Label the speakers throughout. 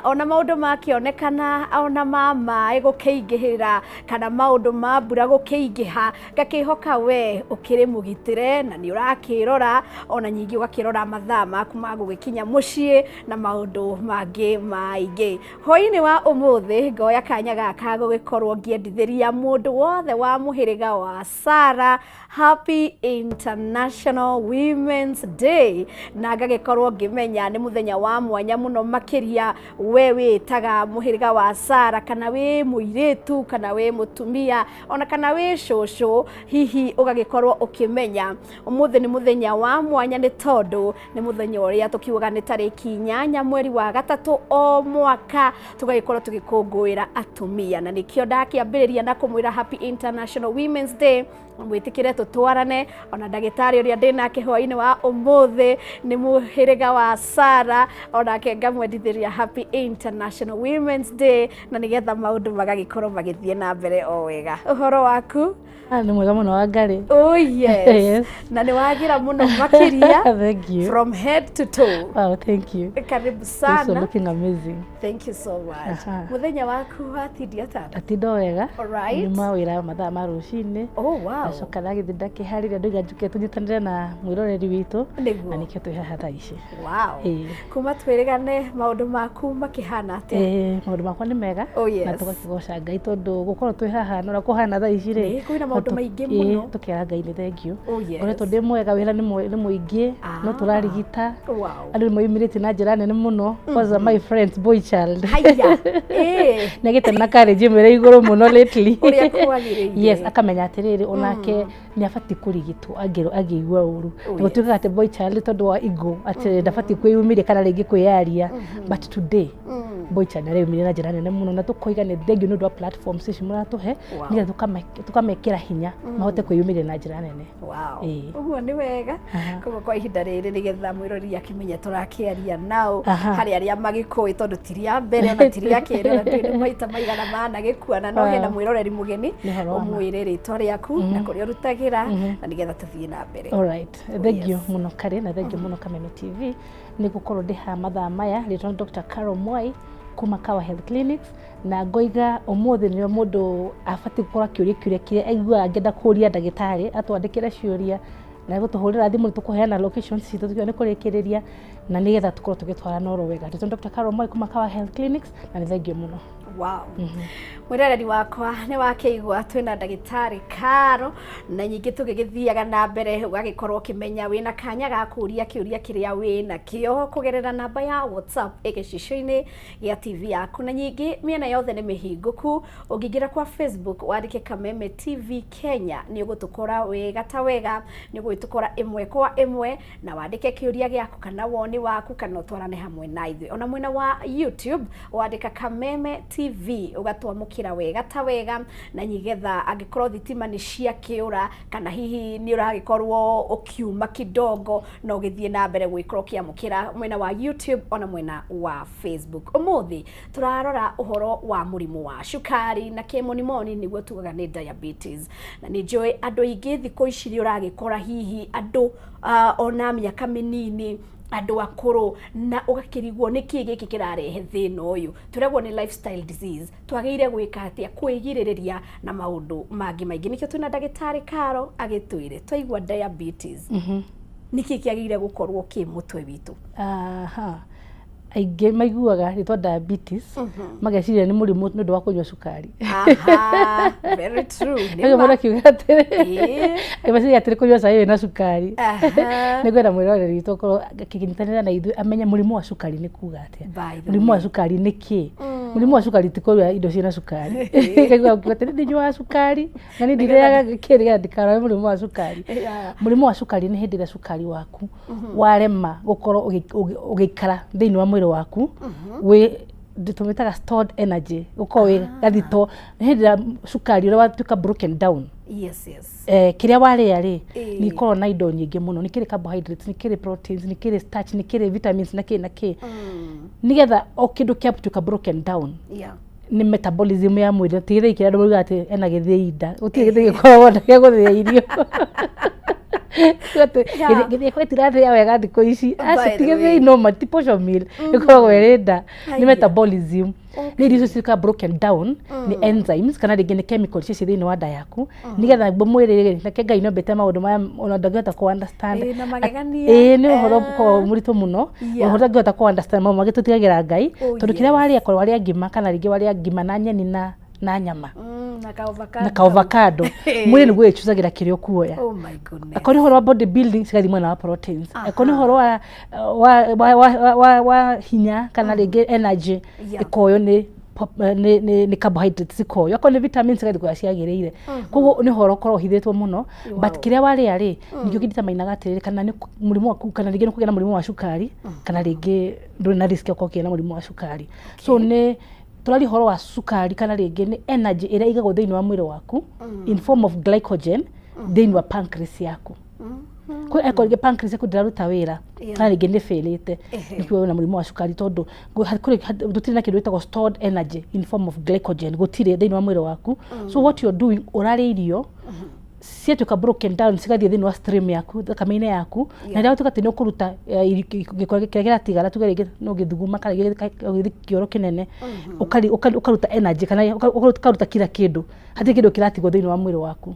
Speaker 1: Ona maũndũ makĩonekana, ona ma maĩ gũkĩingĩhĩra kana maũndũ ma mbura gũkĩingĩha, ngakĩhoka we ũkĩrĩ mũgitĩre na nĩ ũrakĩrora, ona nyingĩ ũgakĩrora mathaa maku ma gũgĩkinya mũciĩ na maũndũ mangĩ maingĩ. Hwaĩ-inĩ wa ũmũthĩ ngoya kanya gaka gũgĩkorwo ngĩendithĩria mũndũ wothe wa mũhĩrĩga wa Sara Happy International Women's Day, na ngagĩkorwo ngĩmenya nĩ mũthenya wa mwanya mũno makĩria we wĩtaga mũhĩrĩga wa Sara, kana wĩ mũirĩtu, kana wĩ mũtumia, ona kana wĩ cũcũ, hihi ũgagĩkorwo ũkĩmenya ũmũthĩ nĩ mũthenya wa mwanya, nĩ tondũ nĩ mũthenya ũrĩa tũkiugaga nĩ tarĩki 8 mweri wa gatatũ o mwaka tũgagĩkorwo tũgĩkũngũĩra atumia, na nĩkĩo ndakĩambĩrĩria na kũmwĩra Happy International Women's Day. Mwĩtĩkĩre tũtwarane ona ndagĩtarĩ ũrĩa ndĩ nake hwaĩ-inĩ wa ũmũthĩ nĩ mũhĩrĩga wa Sara, onake ngamwendithĩria Happy International Women's Day, na nĩgetha maũndũ magagĩkorwo magĩthiĩ na mbere o wega. Ũhoro waku?
Speaker 2: Ah, nĩ mwega mũno, Wangarĩ.
Speaker 1: Oh yes.
Speaker 2: Yes.
Speaker 1: Na nĩ wagira mũno makĩria.
Speaker 2: Thank you.
Speaker 1: From head to toe.
Speaker 2: Wow, thank you.
Speaker 1: Karibu
Speaker 2: You're so
Speaker 1: sana.
Speaker 2: looking amazing.
Speaker 1: Thank you so much. Mũthenya waku watindia ata?
Speaker 2: Atinda wega.
Speaker 1: Alright.
Speaker 2: Nyuma wĩra mathaa ma rũcinĩ.
Speaker 1: Oh wow.
Speaker 2: Ndacoka ndagĩthiĩ ndakĩharĩria, ndoiga njuke tũnyitanĩre na mwĩroreri witũ.
Speaker 1: Nĩguo.
Speaker 2: Na nĩkĩo twĩ haha thaa ici.
Speaker 1: Wow.
Speaker 2: Ĩĩ.
Speaker 1: Kuma twĩrĩgane maũndũ maku makĩhana atĩa?
Speaker 2: Maũndũ makwa nĩ mega.
Speaker 1: Oh, yes.
Speaker 2: Na tũgakĩgoca Ngai tondũ gũkorwo twĩ haha na ũrĩa kũhana thaa ici rĩ.
Speaker 1: Nĩ, kwĩna maũndũ maingĩ mũno.
Speaker 2: Tũkera Ngai nĩ thank you.
Speaker 1: Oh, yes.
Speaker 2: Ngoretwo ndĩ mwega, wĩra nĩ mũingĩ, no tũrarigita.
Speaker 1: Wow.
Speaker 2: Andũ nĩ moimĩrĩtie na njĩra nene mũno. Kwanza my friends, boy child.
Speaker 1: Haya. Ĩĩ.
Speaker 2: Nĩ agĩte na courage ĩmwe ĩrĩ igũrũ mũno lately.
Speaker 1: Ũrĩa kwagĩrĩire.
Speaker 2: Yes, akamenya atĩrĩrĩ, onake nĩ abatiĩ kũrigitwo angĩigua ũru.
Speaker 1: Oh,
Speaker 2: Gũtuĩkaga atĩ boy child tondũ wa ego atĩ ndabatiĩ kwĩyumĩria kana rĩngĩ kwĩyaria, but today boy child nĩ areyumĩria na njĩra nene mũno, na tũkoiga nĩ thank you nĩ ũndũ wa platforms ici mũratũhe nĩgetha tũkamekĩra hinya mahote kwĩyumĩria na njĩra nene.
Speaker 1: Wow.
Speaker 2: Ĩĩ.
Speaker 1: Ũguo nĩ wega. Koguo kwa ihinda rĩrĩ nĩgetha mwĩrori akĩmenye tũrakĩaria nao harĩ arĩa magĩkũĩ, tondũ ti rĩa mbere ona ti rĩa kerĩ, ona ndũĩ nĩ maita maigana managĩkuana, no hena mwĩroreri mũgeni,
Speaker 2: Nĩ ũhoro wa ma.
Speaker 1: ũmwĩre rĩtwa rĩaku na kũrĩa ũrutagĩra na nĩgetha tũthiĩ na mbere.
Speaker 2: Alright, thank you
Speaker 1: Yes.
Speaker 2: mũno Karĩ, na thank you mũno Kameme TV nĩ gũkorwo ndĩ haha mathaa maya. Rĩtwa nĩ Dr. Carol Mwai kuma Kawa Health Clinics, na ngoiga ũmũthĩ nĩrĩo mũndũ abatiĩ gũkorwo akĩũria kĩũria kĩrĩa aiguaga angĩenda kũria ndagĩtarĩ, atwandĩkĩre ciũria na gũtũhũrĩra thimũ, nĩ tũkũheana locations citũ tukiona nĩ kũrĩkĩrĩria, na nĩgetha tũkorwo tũgĩtwarana oro wega. Rĩtwa nĩ Dr. Carol Mwai kuma Kawa Health Clinics, na nĩ thank you mũno.
Speaker 1: Wow. Mwĩroreri wakwa, nĩ wakĩigua twĩna ndagĩtarĩ Karo, na nyingĩ tũgĩgĩthiaga na mbere ũgagĩkorwo ũkĩmenya wĩna kanya ga kũria kĩũria kĩrĩa wĩna kĩo kũgerera namba ya WhatsApp ĩ gĩcicio-inĩ gĩa TV yaku, na nyingĩ mĩena yothe nĩ mĩhingũku. Ũngĩingĩra kwa Facebook wandĩke Kameme TV Kenya, nĩ ũgũtũkora wega ta wega, nĩ ũgũgĩtũkora ĩmwe kwa ĩmwe, na wandĩke kĩũria gĩaku kana woni waku kana ũtwarane hamwe na ithuĩ. Ona mwena wa YouTube wandĩka Kameme TV ũgatwamũkĩra wega ta wega, na nĩgetha angĩkorwo thitima nĩ ciakĩũra kana hihi nĩ ũragĩkorwo ũkiuma kidogo, no ũgĩthiĩ na mbere gũgĩkorwo ũkĩamũkĩra mwena wa YouTube ona mwena wa Facebook. Ũmũthĩ tũrarora ũhoro wa mũrimũ wa cukari, na kĩmonimoni nĩguo tugaga nĩ diabetes, na nĩ njũĩ andũ aingĩ thikũ ici nĩ ũragĩkora hihi andũ ona mĩaka mĩnini, andũ akũrũ, na ũgakĩrigwo nĩkĩ gĩkĩ kĩrarehe thĩna ũyũ. Tũragwo nĩ lifestyle disease, twagĩrĩire gwĩka atĩa kwĩgirĩrĩria na maũndũ mangĩ maingĩ. Nĩkĩo twĩna ndagĩtarĩ Karo agĩtwĩre twaigua diabetes nĩkĩ kĩagĩrĩire gũkorwo kĩ mũtwe witũ.
Speaker 2: Aha. Aingĩ maiguaga rĩtwa diabetes mageciria nĩ mũrimũ nĩ ũndũ wa kũnyua cukari.
Speaker 1: Aha, very true. Nĩ
Speaker 2: Nĩguo
Speaker 1: ma.
Speaker 2: mũndũ akiuga atĩrĩ, meciria atĩrĩ kũnyua cai wĩna cukari. Nĩ ngwenda mwĩroreri witũ akorwo akĩnyitanĩra na ithuĩ amenye mũrimũ wa cukari nĩ kuga atĩa.
Speaker 1: By the
Speaker 2: Mũrimũ wa
Speaker 1: way.
Speaker 2: cukari nĩ kĩ? Mũrimũ wa cukari ti kũrĩa indo ciĩna cukari. Kaigua ũkiuga atĩrĩ, ndinyuaga cukari na niĩ ndirĩaga kĩ nĩgetha ndikarware mũrimũ wa cukari. Mũrimũ wa cukari nĩ hĩndĩ ĩrĩa cukari waku warema gũkorwo ũgĩikara thĩinĩ wa mwĩrĩ waku wĩ tũmĩtaga stored energy, gũkorwo wĩ gathito, nĩ hĩndĩ ĩrĩa cukari ũrĩa watuĩka broken down. Kĩrĩa warĩa rĩ, nĩ ikoragwo na indo nyingĩ mũno, nĩ kĩrĩ carbohydrates, nĩ kĩrĩ proteins, nĩ kĩrĩ starch, nĩ kĩrĩ vitamins na kĩ na kĩ, nĩgetha o kĩndũ kĩatuĩka broken down nĩ metabolism ya mwĩrĩ. Ti gĩthĩi kĩrĩa andũ maugaga atĩ ena gĩthĩi nda, gũtirĩ gĩthĩi gĩkoragwo nda gĩa gũthĩa irio. Gĩthĩi gĩtirathĩa wega thikũ ici.
Speaker 1: By
Speaker 2: Aca
Speaker 1: the
Speaker 2: ti
Speaker 1: way.
Speaker 2: gĩthĩi no ti posho mill ĩkoragwo ĩrĩ nda, nĩ
Speaker 1: Haiya.
Speaker 2: metabolism, nĩ irio icio cituĩkaga broken down nĩ enzymes kana rĩngĩ nĩ chemicals icio ciĩ thĩinĩ wa nda yaku, nĩgetha mwĩrĩ rĩ, reke Ngai nĩ ombĩte maũndũ maya ona ndangĩhota kũ understand.
Speaker 1: Ĩĩ, na magegania.
Speaker 2: Ĩĩ, nĩ ũhoro ũkoragwo mũritũ mũno, ũhoro ũtangĩhota kũ understand, maũndũ mangĩ tũtigagĩra Ngai, tondũ kĩrĩa warĩa, korwo warĩa ngima kana rĩngĩ warĩa ngima na nyeni na nyama
Speaker 1: Na ka avocado.
Speaker 2: Na ka avocado, mwĩrĩ nĩguo wĩchucagĩra kĩrĩa ũkuoya.
Speaker 1: Oh my goodness.
Speaker 2: Akorwo nĩ ũhoro wa body building, cigathiĩ mwena wa proteins. Akorwo nĩ ũhoro wa hinya kana rĩngĩ energy, ĩkoywo nĩ carbohydrates ikoywo. Akorwo nĩ vitamins, cigathiĩ kũrĩa ciagĩrĩire. Koguo nĩ ũhoro ũkoragwo ũhithĩtwo mũno, but kĩrĩa warĩa rĩ, nĩkĩo kĩdeterminaga atĩrĩrĩ kana nĩ mũrimũ waku, kana rĩngĩ nĩ ũkũgĩa na mũrimũ wa cukari, kana rĩngĩ ndũrĩ na risk ya gũkorwo ũkĩgĩa na mũrimũ wa cukari. So nĩ tũraria ũhoro wa cukari, kana rĩngĩ nĩ energy ĩrĩa ĩigagwo thĩinĩ wa mwĩrĩ waku in form of glycogen thĩinĩ wa pancreas yaku. Kwĩ akorwo rĩngĩ pancreas yaku ndĩraruta wĩra, kana rĩngĩ nĩ failĩte, nĩkĩo wĩna mũrimũ wa cukari, tondũ gũtirĩ na kĩndũ gĩtagwo stored energy in form of glycogen, gũtirĩ thĩinĩ wa mwĩrĩ waku. So what you're doing, ũrarĩa irio ciatuĩka broken down, cigathiĩ thĩinĩ wa stream yaku, thakame-inĩ yaku, na rĩrĩa watuĩka atĩ nĩ ũkũruta gĩko kĩrĩa kĩratigara, tuge rĩngĩ no gĩthuguma kana rĩngĩ ũgĩthiĩ kĩoro kĩnene, ũkaruta energy kana ũkaruta kila kĩndũ, hatirĩ kĩndũ kĩratigwo thĩinĩ wa mwĩrĩ waku.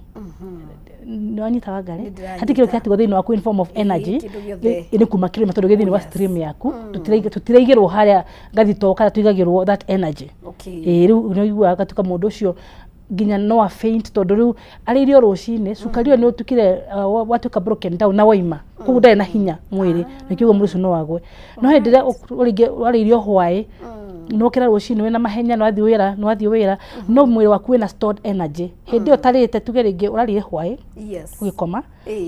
Speaker 2: Nĩ wanyita, Wangarĩ?
Speaker 1: Nĩndĩranyita.
Speaker 2: Hatirĩ kĩndũ kĩratigwo thĩinĩ waku in form of energy.
Speaker 1: Kĩndũ gĩothe.
Speaker 2: Nĩ kuma kĩrĩma, tondũ gĩ thĩinĩ wa stream yaku. Tũtiraigĩrwo harĩa gathito kana tũigagĩrwo that energy. Ĩĩ, rĩu nĩ ũiguaga gatuĩka mũndũ ũcio nginya no a faint, tondũ rĩu arĩire o rũcinĩ, cukari ũyũ nĩ ũtukire watuĩka broken down na waima, koguo ndarĩ na hinya mwĩrĩ, nĩkĩo ũguo mũndũ ũcio no agwe. No hĩndĩ ĩrĩa rĩngĩ warĩire o hwaĩ, nokĩra rũcinĩ wĩna mahenya, nĩ wathiĩ wĩra, no mwĩrĩ waku wĩna stored energy. Hĩndĩ ĩyo ũtarĩte, tuge rĩngĩ ũrarĩire hwaĩ, ũgĩkoma,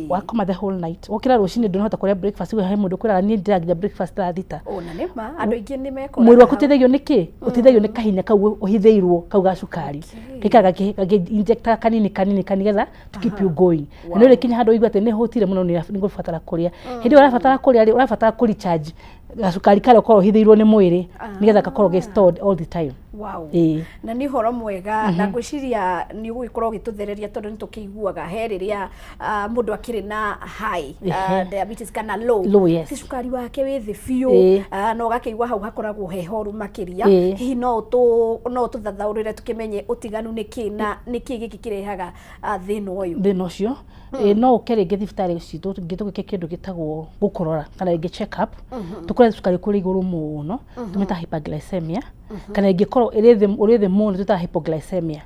Speaker 2: wakoma the whole night, wokĩra rũcinĩ ndũnahota kũrĩa breakfast. He mũndũ kwĩraga, "Niĩ ndĩraga nginya breakfast thaa 6."
Speaker 1: Ona nĩ ma andũ aingĩ nĩ mekoraga
Speaker 2: Mwĩrĩ waku
Speaker 1: hau.
Speaker 2: ũteithagio nĩ kĩ? Ũteithagio nĩ kahinya kau ũhithĩirwo kau ga cukari, gaikaraga gakĩ-injectaga kanini kanini kanini getha to keep you going. Na nĩ ũrĩkinya handũ ũigue atĩ nĩ hũtire mũno, nĩ ngũbatara kũrĩa. Hĩndĩ ĩyo ũrabatara kũrĩa rĩ, ũrabatara kũ recharge gacukari karĩa ũkoragwo ũhithĩirwo nĩ mwĩrĩ, nĩgetha gakorwo ge stored all the time.
Speaker 1: Na nĩ ũhoro mwega, na ngwĩciria nĩ ũgũgĩkorwo ũgĩtũthereria, tondũ nĩ tũkĩiguaga he rĩrĩa mũndũ akĩrĩ na high diabetes kana low,
Speaker 2: Low, yes.
Speaker 1: ti cukari wake wĩ thĩ biũ, na ũgakĩigua hau hakoragwo he horu makĩria. Hihi no ũtũthathaũrĩre tũkĩmenye ũtiganu nĩ kĩ, na nĩ kĩ gĩkĩ kĩrehaga thĩna ũyũ?
Speaker 2: Thĩna ũcio, no ũke rĩngĩ thibitarĩ citũ ngĩ tũgĩke kĩndũ gĩtagwo gũkũrora kana rĩngĩ check up, tũkore cukari kũrĩ igũrũ mũno, tũmĩtaga hyperglycemia, kana ĩngĩkorwo ĩrĩ thĩ, ũrĩ thĩ mũno, twĩtaga hypoglycemia.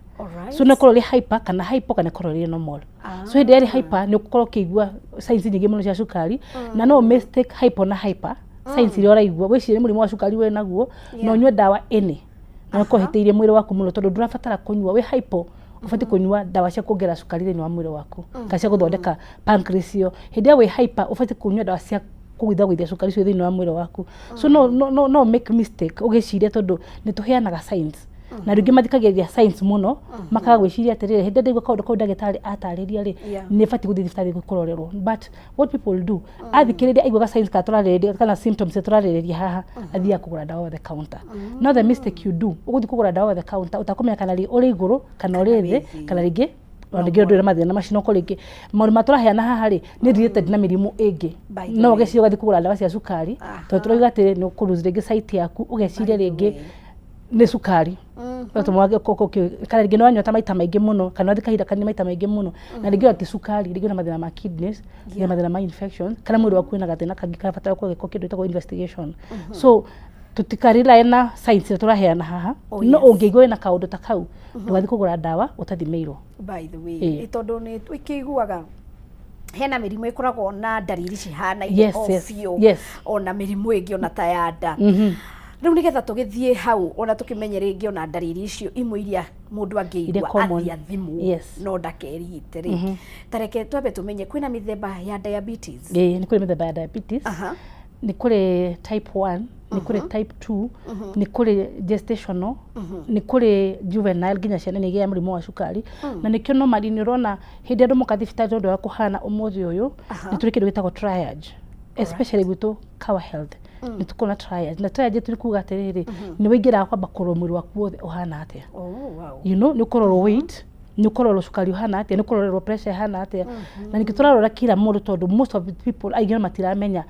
Speaker 2: So no ĩkorwo ĩrĩ hyper kana hypo, kana ĩkorwo ĩrĩ normal. So hĩndĩ ĩrĩa ĩrĩ hyper, nĩ ũgũkorwo ũkĩigua signs nyingĩ mũno cia cukari, na no mistake hypo na hyper signs iria ũraigua, wĩcirie mũrimũ wa cukari wĩ naguo, na ũnyue ndawa ĩnĩ na ũkorwo ũhĩtĩirie mwĩrĩ waku mũno, tondũ ndũrabatara kũnyua. Wĩ hypo, ũbatiĩ kũnyua ndawa cia kuongerera cukari thĩinĩ wa mwĩrĩ waku kana cia gũthondeka pancreas ĩyo. Hĩndĩ ĩrĩa wĩ hyper, ũbatiĩ kũnyua ndawa cia kũgũithagũithia cukari ũcio thĩinĩ wa mwĩrĩ waku. So no make mistake ũgĩciria, tondũ nĩ tũheanaga signs, na rĩngĩ mathikagĩrĩria signs mũno, makaga gwĩciria atĩrĩrĩ, hĩndĩ ĩrĩa ndaigua kaũndũ kau ndagĩtarĩ atarĩria rĩ, nĩ batiĩ gũthiĩ thibitarĩ kũrorerwo. But what people do, athikĩrĩria aiguaga signs kana tũrarĩrĩria kana symptoms iria tũrarĩrĩria haha, athiaga kũgũra ndawa over the counter. No the mistake you do, ũgũthiĩ kũgũra ndawa over the counter ũtakũmenya kana ũrĩ igũrũ kana ũrĩ thĩ, kana rĩngĩ ona rĩngĩ ndũrĩ na mathĩna macio. No korwo rĩngĩ maũndũ marĩa tũraheana haha rĩ, nĩ related na mĩrimũ ĩngĩ,
Speaker 1: By the
Speaker 2: no
Speaker 1: way.
Speaker 2: ũgeciria ũgathiĩ kũgũra ndawa cia cukari, tondũ tũrauga atĩ nĩ ũkũ rĩngĩ sight yaku, ũgeciria
Speaker 1: By the
Speaker 2: rĩngĩ
Speaker 1: way.
Speaker 2: nĩ cukari. Kana rĩngĩ nĩ wanyua ta maita maingĩ mũno, kana wathiĩ kahinda kanini maita maingĩ mũno, na rĩngĩ ona ti cukari, rĩngĩ wĩna mathĩna ma kidneys, rĩngĩ mathĩna ma infection, kana mwĩrĩ waku wĩna gathĩna kangĩ karabatara gwĩkwo kĩndũ gĩtagwo investigation. So tũtikarely na signs iria tũraheana haha. No ũngĩigua wĩna kaũndũ ta kau, ndũgathiĩ kũgũra ndawa ũtathimĩirwo.
Speaker 1: By the way, tondũ nĩ twĩkĩiguaga hena mĩrimũ ĩkoragwo na ndariri cihanaine o biũ, ona mĩrimũ ĩngĩ ona ta ya nda. Rĩu nĩgetha tũgĩthiĩ hau, ona tũkĩmenye rĩngĩ ona ndariri icio imwe iria mũndũ
Speaker 2: Iria
Speaker 1: angĩigua
Speaker 2: common.
Speaker 1: athiĩ athimwo, no ndakerigite rĩ, ta reke twambe tũmenye kwĩna mĩthemba ya diabetes.
Speaker 2: Ĩĩ, nĩ kũrĩ mĩthemba ya diabetes. Nĩ kũrĩ type 1, nĩ kũrĩ type 2, nĩ kũrĩ gestational, nĩ kũrĩ juvenile, nginya ciana nĩ igĩaga mũrimũ wa cukari. Na nĩkĩo normally nĩ ũrona hĩndĩ andũ moka thibitarĩ, tondũ wa kũhana ũmũthĩ ũyũ, nĩ tũrĩ kĩndũ gĩtagwo triage, especially gwitũ Kawa Health nĩ tũkorwo na triage. Na triage tũrĩ kuga atĩrĩrĩ, nĩ wĩingĩraga kwamba kũrorwo mwĩrĩ waku wothe ũhana atĩa. Nĩ ũkũrorwo weight, Nĩ ũkũrorwo cukari ũhana atĩa, nĩ ũkũrorerwo pressure ĩhana atĩa. Na ningĩ tũrarora kila mũndũ, tondũ most of the people aingĩ matiramenya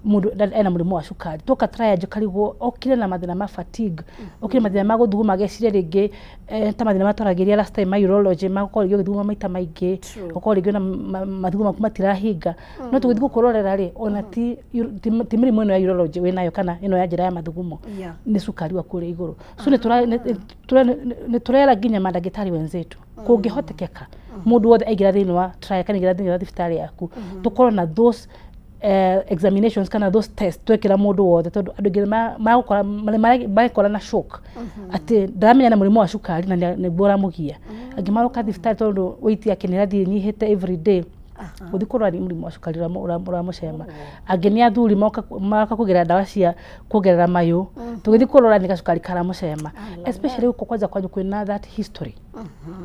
Speaker 2: mũndũ ena mũrimũ wa cukari. Twoka triage, ũkarigwo okire na mathĩna ma fatigue, okire mathĩna ma gũthuguma, ageciria rĩngĩ ta mathĩna marĩa twaragĩria last time ma urology, ma gũkorwo rĩngĩ ũgĩthuguma maita maingĩ, ũkorwo rĩngĩ ona mathugumo maku matirahinga. No tũgĩthiĩ gũkũrorera rĩ, ona ti mĩrimũ ĩno ya urology wĩnayo kana ĩno ya njĩra ya mathugumo, nĩ cukari waku ũrĩ igũrũ. So nĩ tũrera nginya mandagĩtarĩ wenzetu, kũngĩhotekeka mũndũ wothe aingĩra thĩinĩ wa trial kana aingĩra thĩinĩ wa thibitarĩ yaku, tũkorwo na those examinations kana those tests twekĩra mũndũ wothe, tondũ andũ aingĩ magũkora marekora na shock atĩ ndaramenya na mũrimũ wa cukari na nĩguo ũramũgia. Angĩ maroka thibitarĩ tondũ weight yake nĩ ĩrathiĩ ĩnyihĩte every day, gũthiĩ kũrora nĩ mũrimũ wa cukari ũramũcema. Angĩ nĩ athuri, moka kũgĩra ndawa cia kuongerera mayũ, tũgĩthiĩ kũrora nĩ gacukari karamũcema. Especially gũkũ kwanja kwanyu kwĩna that history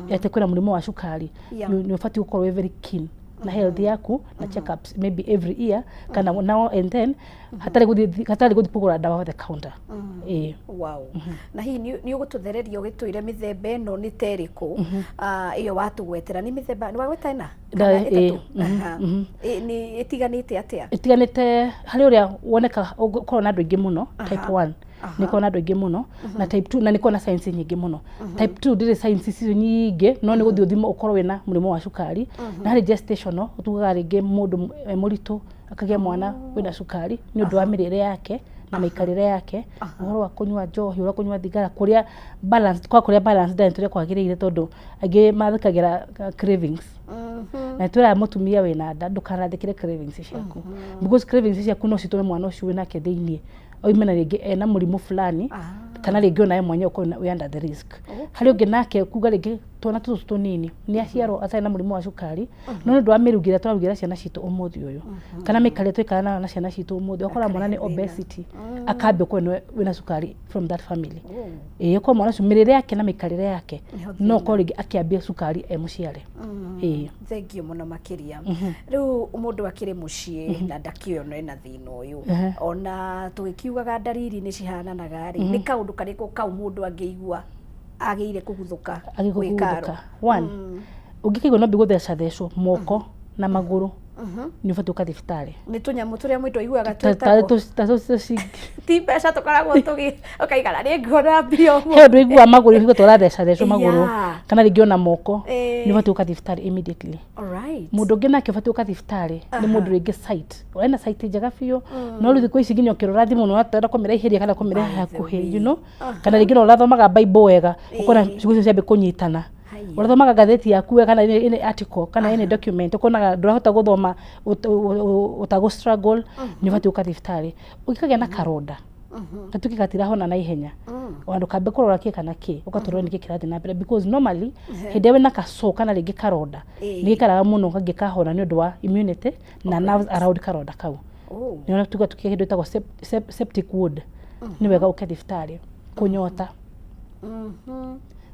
Speaker 2: atĩ kwĩna mũrimũ wa cukari, nĩ ũbatiĩ gũkorwo wĩ very keen na health yaku na checkups maybe every year kana now and then, hatarĩ gũthiĩ kũgũra ndawa over the counter, ĩĩ.
Speaker 1: Wow. Na hihi nĩ ũgũtũthereria ũgĩtwĩre mĩthemba ĩno nĩ ta ĩrĩkũ? Ĩyo watũgwetera nĩ mĩthemba, nĩ wagweta ĩna kana ĩtatũ? Nĩ ĩtiganĩte atĩa?
Speaker 2: Ĩtiganĩte harĩ ũrĩa woneka ũkoragwo na andũ aingĩ mũno, type 1 nĩ koragwo na andũ aingĩ mũno, na type 2 na nĩ koragwo na signs nyingĩ mũno. Type 2 ndĩrĩ signs icio nyingĩ, no nĩ gũthiĩ ũthimwo ũkorwo wĩna mũrimũ wa cukari. Na harĩ gestational, tugaga rĩngĩ mũndũ e mũritũ akagĩa mwana wĩna cukari nĩ ũndũ wa mĩrĩre yake na mĩikarĩre yake, ũhoro wa kũnyua njohi, ũhoro wa kũnyua thigara, kũrĩa balance, kwa kũrĩa balanced diet ũrĩa kwagĩrĩire, tondũ aingĩ mathĩkagĩra cravings. Na twĩraga mũtumia wĩna nda, ndũkanathĩkĩre cravings ciaku, because cravings ciaku no citũme mwana ũcio wĩnake thĩiniĩ oime na rĩngĩ ena mũrimũ fulani, kana rĩngĩ onawe mwenyewe ũkorwo wĩ under the risk. Harĩ ũngĩ nake kuga rĩngĩ twana tũtũ tũnini nĩ aciarwo atarĩ na mũrimũ wa cukari, no nĩ ũndũ wa mĩrugĩre tũrarugĩra ciana citũ ũmũthĩ ũyũ kana mĩikarĩre tũikara nayo na ciana citũ ũmũthĩ, ũgakora mwana nĩ obesity, akambia ũkorwo nĩwe wĩna cukari from that family. Ĩĩ, ũkorwo mwana ũcio mĩrĩre yake na mĩikarĩre yake no ũkorwo rĩngĩ akĩambia cukari e mũciare, ĩĩ.
Speaker 1: Thengiũ mũno makĩria. Rĩu mũndũ akĩrĩ mũciĩ na ndakĩona ena thĩna ũyũ, ona tũgĩkiugaga ndariri nĩ cihananaga rĩ, nĩ kaũndũ karĩkũ kau mũndũ angĩigua agĩire kũguthũka gwĩ Karo?
Speaker 2: Agĩkũguthũka one, ũngĩkaigua no gũthecathecwo moko na magũrũ, nĩ ũbatiĩ ũka thibitarĩ.
Speaker 1: Nĩ tũnyamũ tũrĩa mwĩtũ aiguaga twĩtagwo
Speaker 2: ta
Speaker 1: ti mbeca tũkoragwo tũgĩ ũkaigana nĩ nguona mbia ũguo.
Speaker 2: He ũndũ ũiguaga magũrũ, ũiguaga ta ũrathecathecwo magũrũ kana rĩngĩ ona moko, nĩ ũbatiĩ ũka thibitarĩ immediately. Mũndũ ũngĩ nake ũbatiĩ gũka thibitarĩ nĩ mũndũ rĩngĩ sight, ena sight njega biũ, no rĩu thikũ ici nginya ũkĩrora thimũ nĩ ũratenda kũmĩraihĩria kana kũmĩrehe
Speaker 1: By the
Speaker 2: hakuhĩ,
Speaker 1: way.
Speaker 2: Kana rĩngĩ no ũrathomaga Bible wega, ũkona ciugo icio ciambia kũnyitana. Ũrathomaga ngathĩti yaku wega kana any article kana any document, ũkonaga ndũrahota gũthoma ũtagũ struggle, nĩ ũbatiĩ gũka thibitarĩ. Ũngĩkagĩa na karonda gatuĩke gatirahona na ihenya, ona ndũkambe kũrora kĩ kana kĩ, ũgatũrore nĩkĩ kĩrathiĩ na mbere, because normally hĩndĩ ĩrĩa wĩna kaco kana rĩngĩ karonda, nĩ gĩikaraga mũno kangĩkahona nĩ ũndũ wa immunity na nerves around karonda kau. Nĩ tuga tukia kĩndũ gĩtagwo septic wound, nĩ wega ũke thibitarĩ. Kũnyota,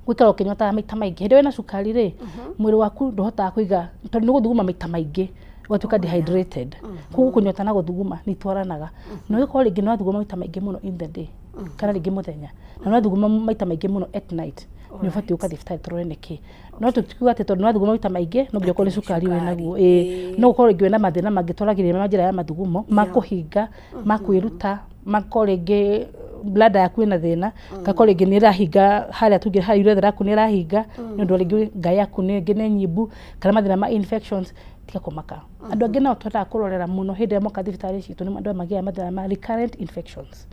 Speaker 2: gũikara ũkĩnyotaga maita maingĩ, hĩndĩ ĩrĩa wĩna cukari rĩ, mwĩrĩ waku ndũhotaga kũiga tondũ nĩ gũthuguma maita maingĩ, ũgatuĩka dehydrated. Koguo kũnyota na gũthuguma nĩ itwaranaga, na ũgĩkorwo rĩngĩ nĩ wathuguma maita maingĩ mũno in the day kana rĩngĩ mũthenya, na nĩ wathuguma maita maingĩ mũno at night, nĩ ũbatiĩ gũka thibitarĩ tũrore nĩkĩ. No tũtikiuga atĩ tondũ nĩ wathuguma maita maingĩ no nginya ũkorwo nĩ cukari wĩ naguo. Ĩĩ, no gũkorwo rĩngĩ wĩna mathĩna mangĩ twaragĩrĩria ma njĩra ya mathugumo, ma kũhinga, ma kwĩruta, makorwo rĩngĩ bladder yaku ĩna thĩna, gakorwo rĩngĩ nĩ ĩrahinga harĩa tungĩ harĩa urethra yaku nĩ ĩrahinga nĩ ũndũ wa rĩngĩ ngai yaku nĩ rĩngĩ nĩ nyimbu kana mathĩna ma infections. Tiga kũmaka. Andũ angĩ nao twendaga kũrorera mũno hĩndĩ ĩrĩa moka thibitarĩ citũ nĩ andũ aya magĩaga mathĩna ma recurrent infections.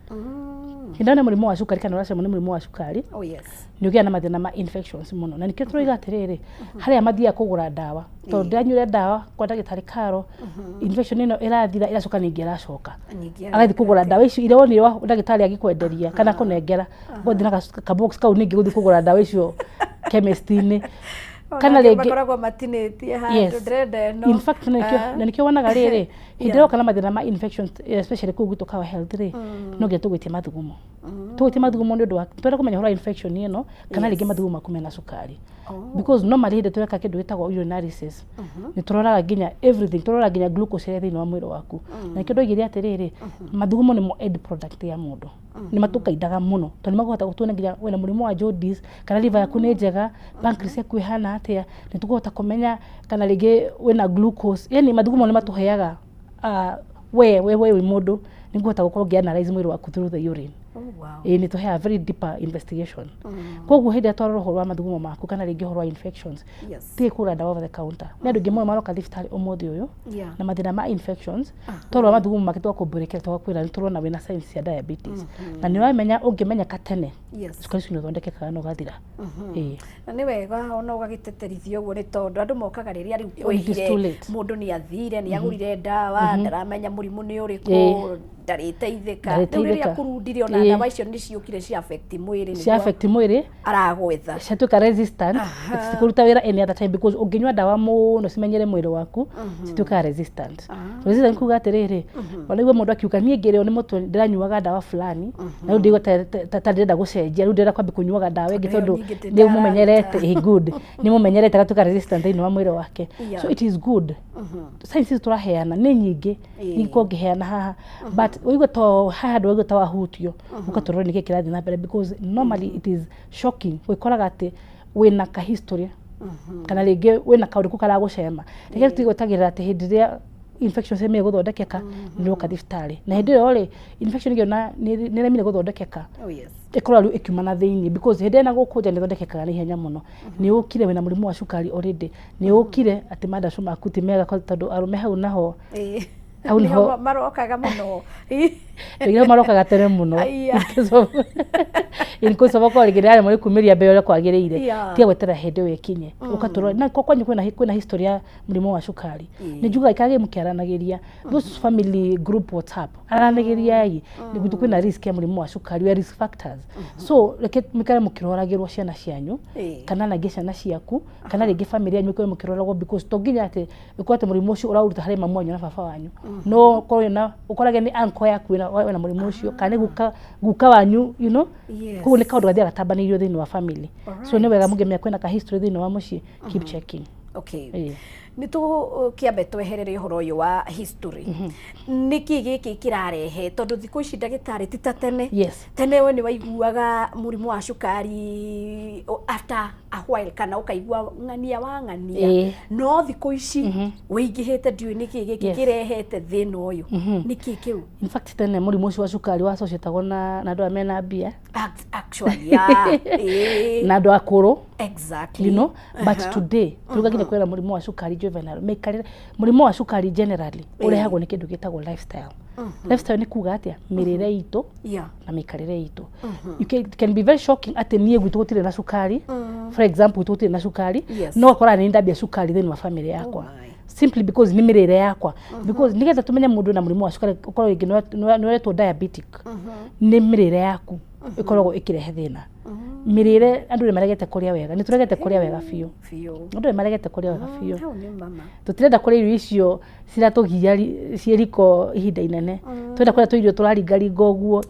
Speaker 2: Hĩndĩ ĩrĩa nĩ mũrimũ wa cukari kana ũracemwo nĩ mũrimũ wa cukari, nĩ ũgĩaga na mathĩna ma infections mũno, na nĩkĩo tũroiga atĩrĩrĩ, harĩa mathiaga kũgũra ndawa, tondũ ndĩranyuire ndawa kwa ndagĩtarĩ Karo, infection ĩno ĩrathira, ĩracoka ningĩ ĩracoka.
Speaker 1: Ningĩ.
Speaker 2: Agathiĩ kũgũra ndawa icio iria wonire wa ndagĩtarĩ agĩkwenderia kana kũnengera, ũgathiĩ na kabox kau ningĩ gũthiĩ kũgũra ndawa icio chemist-inĩ
Speaker 1: kana rĩngĩ makoragwo matinĩtie handũ ndĩrenda ĩno.
Speaker 2: In fact, na nĩkĩo wonaga rĩrĩ hĩndĩ ĩrĩa woka na mathĩna ma infections, especially kũu gwitũ Kawa Health rĩ, no nginya tũgwĩtie mathugumo, tũgwĩtie mathugumo nĩ ũndũ wa twenda kũmenya ũhoro wa infection ĩno kana rĩngĩ mathugumo maku mena cukari, because normally hĩndĩ tweka kĩndũ gĩtagwo urinalysis nĩ tũroraga nginya everything, tũroraga nginya glucose ĩrĩa thĩinĩ wa mwĩrĩ waku. Na nĩkĩo ndoigire atĩrĩrĩ, mathugumo nĩmo end product ya mũndũ, nĩ matũkaindaga mũno tondũ nĩ makũhota gũtuona nginya wĩna mũrimũ wa jaundice kana liver yaku nĩ njega, pancreas yaku ĩhana ĩhana atĩa, nĩ tũkũhota kũmenya kana rĩngĩ wĩna glucose. Yani mathugumo nĩ matũheaga we wĩ mũndũ nĩ ngũhota gũkorwo ngĩ analyze mwĩrĩ waku through the urine. Ĩĩ, nĩ tũheaga very deeper investigation. Koguo hĩndĩ ĩrĩa twarora ũhoro wa mathugumo maku kana rĩngĩ ũhoro wa infections, tiga kũgũra ndawa over the counter. Nĩ andũ aingĩ mũno maroka thibitarĩ ũmũthĩ ũyũ na mathĩna ma infections, twarora mathugumo make twakũmbũrĩkĩra, tũgakwĩra nĩ tũrona wĩna signs cia diabetes, na nĩ ũramenya ũngĩmenyeka tene, cukari ũcio nĩ ũthondekekaga na ũgathira. Ĩĩ.
Speaker 1: Na nĩ wega ona ũgagĩtĩtĩrithia ũguo, nĩ tondũ andũ mokaga rĩrĩa rĩu
Speaker 2: It is too
Speaker 1: kwĩhire,
Speaker 2: late.
Speaker 1: Mũndũ nĩ athire, nĩ agũrire ndawa, ndaramenya mũrimũ nĩ ũrĩkũ, ndarĩteithĩka. Rĩu rĩrĩa
Speaker 2: Ndarĩteithĩka.
Speaker 1: kũrundire ona ndawa icio nĩ ciũkire cia affect mwĩrĩ,
Speaker 2: Cia
Speaker 1: nĩguo
Speaker 2: affect mwĩrĩ,
Speaker 1: aragwetha.
Speaker 2: Ciatuĩka resistant, citikũruta wĩra any other time, because ũngĩnyua ndawa mũno cimenyere mwĩrĩ waku, cituĩkaga resistant. Resistant kuga atĩrĩrĩ, ona igua mũndũ akiuga, "Niĩ ngĩrĩo nĩ mũtwe ndĩranyuaga ndawa fulani, na rĩu ndĩigua ta ndĩrenda gũcenjia, rĩu ndĩrenda kwambia kũnyuaga ndawa ĩngĩ,"
Speaker 1: Tondũ
Speaker 2: tondũ
Speaker 1: ĩyo ningĩ
Speaker 2: nĩ mũmenyerete.
Speaker 1: ndĩrararuta.
Speaker 2: Ĩ, good, nĩ mũmenyerete, agatuĩka resistant thĩinĩ wa mwĩrĩ wake. So it is good. Signs ici tũraheana nĩ nyingĩ, ingĩkorwo ngĩheana haha, but ũigue to haha andũ waigua ta wahutio, ũgatũrora nĩkĩ kĩrathiĩ na mbere, because normally it is shocking gwĩkoraga atĩ wĩna ka history kana rĩngĩ wĩna kaũndũ kau karagũcema. Reke tũtige gwetagĩrĩra atĩ hĩndĩ ĩrĩa infection ciamire gũthondekeka nĩ ũka thibitarĩ, na hĩndĩ ĩyo rĩ, infection ĩngĩona nĩ ĩremire gũthondekeka, ĩkoragwo rĩu ĩkiuma na thĩinĩ, because hĩndĩ ĩrĩa na gũkũ nja nĩ ĩthondekekaga na ihenya mũno. Nĩ ũkire wĩna mũrimũ wa cukari already, nĩ ũkire atĩ mandacu maku ti mega, tondũ arũme hau naho hau
Speaker 1: nĩho
Speaker 2: nĩho
Speaker 1: marokaga mũno.
Speaker 2: Rĩngĩ marokaga tene mũno.
Speaker 1: Aya.
Speaker 2: In case of okorwo rĩngĩ nĩaremwo nĩ kumĩria mbere ũrĩa kwagĩrĩire, tiga gweterera hĩndĩ ĩyo ĩkinye, ũgatũrora na ko kwanyu kwĩna history ya mũrimũ wa cukari. Nĩ njugaga ikarage mũkĩaranagĩria, those family group WhatsApp, aranagĩriai nĩguo kwĩna risk ya mũrimũ wa cukari, we risk factors. So reke mũikare mũkĩroragĩrwo ciana cianyu, kana nangĩ ciana ciaku, kana rĩngĩ family yanyu ĩkorwo mũkĩroragwo, because to nginya atĩ ũkorwo atĩ mũrimũ ũcio ũraũruta harĩ mamu wanyu na baba wanyu, no ũkorwo wĩna ũkorage nĩ uncle yaku wĩna mũrimũ ũcio, kana nĩ guka wanyu. Koguo nĩ kaũndũ gathiaga gatambanĩirio thĩinĩ wa family, so nĩ wega mũngĩmenya kwĩna ka history thĩinĩ wa mũciĩ, keep checking.
Speaker 1: Nĩ tũkĩambe tweherere ũhoro ũyũ wa history. Nĩkĩ gĩkĩ kĩrarehe? Tondũ thikũ ici, ndagĩtarĩ, ti ta tene. Tene we nĩ waiguaga mũrimũ wa cukari after a while, kana ũkaigua ng'ania wa ng'ania, no thikũ ici wĩingĩhĩte. Ndiũĩ nĩkĩ gĩkĩ kĩrehete thĩna ũyũ, nĩkĩ kĩu?
Speaker 2: In fact, tene mũrimũ ũcio wa cukari wa associatagwo na andũ arĩa mena mbia,
Speaker 1: Actually, yeah.
Speaker 2: Na andũ akũrũ, but today turuga nginya kwĩra mũrimũ wa cukari juvenile mĩikarĩre. Mũrimũ wa cukari generally ũrehagwo nĩ kĩndũ gĩtagwo lifestyle. Lifestyle nĩ kuga atĩa? Mĩrĩre itũ na mĩikarĩre itũ. It can be very shocking atĩ niĩ gwitũ gũtirĩ na cukari, for example, gwitũ gũtirĩ na cukari, no ũgakora nĩ ndambia cukari thĩinĩ wa family yakwa,
Speaker 1: my.
Speaker 2: simply because nĩ mĩrĩre yakwa, because nĩgetha tũmenye mũndũ na mũrimũ wa cukari, ũkorwo rĩngĩ nĩ ũretwo diabetic, nĩ mĩrĩre yaku ĩkoragwo ĩkĩrehe thĩna. Mĩrĩre, andũ nĩ maregete kũrĩa wega, nĩ tũregete kũrĩa wega biũ. Andũ nĩ maregete kũrĩa wega biũ.
Speaker 1: Hau nĩ mama.
Speaker 2: Tũtirenda kũrĩa irio icio ciratũgia ciĩ riko ihinda inene, twenda kũrĩa tũirio tũraringaringa ũguo,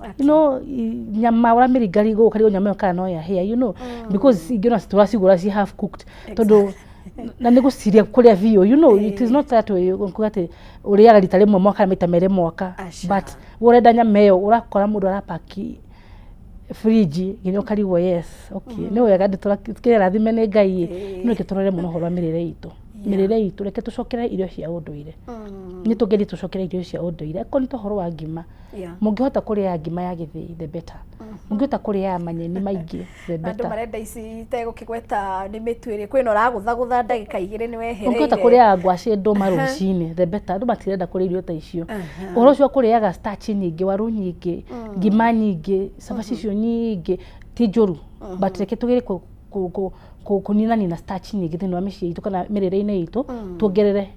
Speaker 2: nyama ũramĩringaringa ũguo ũkarigwo nyama ĩyo kana no yahĩa, because ingĩ no tũracigũra ci half cooked, tondũ na nĩ gũciria kũrĩa biũ. It is not that way kuga atĩ ũrĩaga rita rĩmwe mwaka kana maita merĩ mwaka,
Speaker 1: Aca.
Speaker 2: but we ũrenda nyama ĩyo, ũrakora mũndũ arapaki fridge nginya ũkarigwo. Yes, okay, nĩ wega tũkĩrathime nĩ Ngai, no reke tũrore mũno ũhoro wa mĩrĩre itũ. Mĩrĩre itũ, reke tũcokere irio cia ũndũire. Nĩ tũgerie tũcokere irio cia ũndũire. Akorwo nĩ ta ũhoro wa ngima, mũngĩhota kũrĩa ngima ya gĩthĩi, the better. Mũngĩhota kũrĩa manyeni maingĩ, the
Speaker 1: Andũ
Speaker 2: better.
Speaker 1: Marenda ici itegũkĩgweta nĩ mĩtu ĩrĩ kwĩna ũragũthagũtha ndagĩka 2 nĩ wehereire.
Speaker 2: Ũngĩhota kũrĩaga ngwacĩ ndũma rũcinĩ, the better. Andũ matirenda kũrĩa irio ta icio. Ũhoro ũcio wa kũrĩaga starch nyingĩ, waru nyingĩ, ngima nyingĩ, cabaci icio nyingĩ, ti njũru, but reke tũgerie kũninanina starch nyingĩ thĩinĩ wa mĩciĩ itũ kana mĩrĩre-inĩ itũ, tuongerere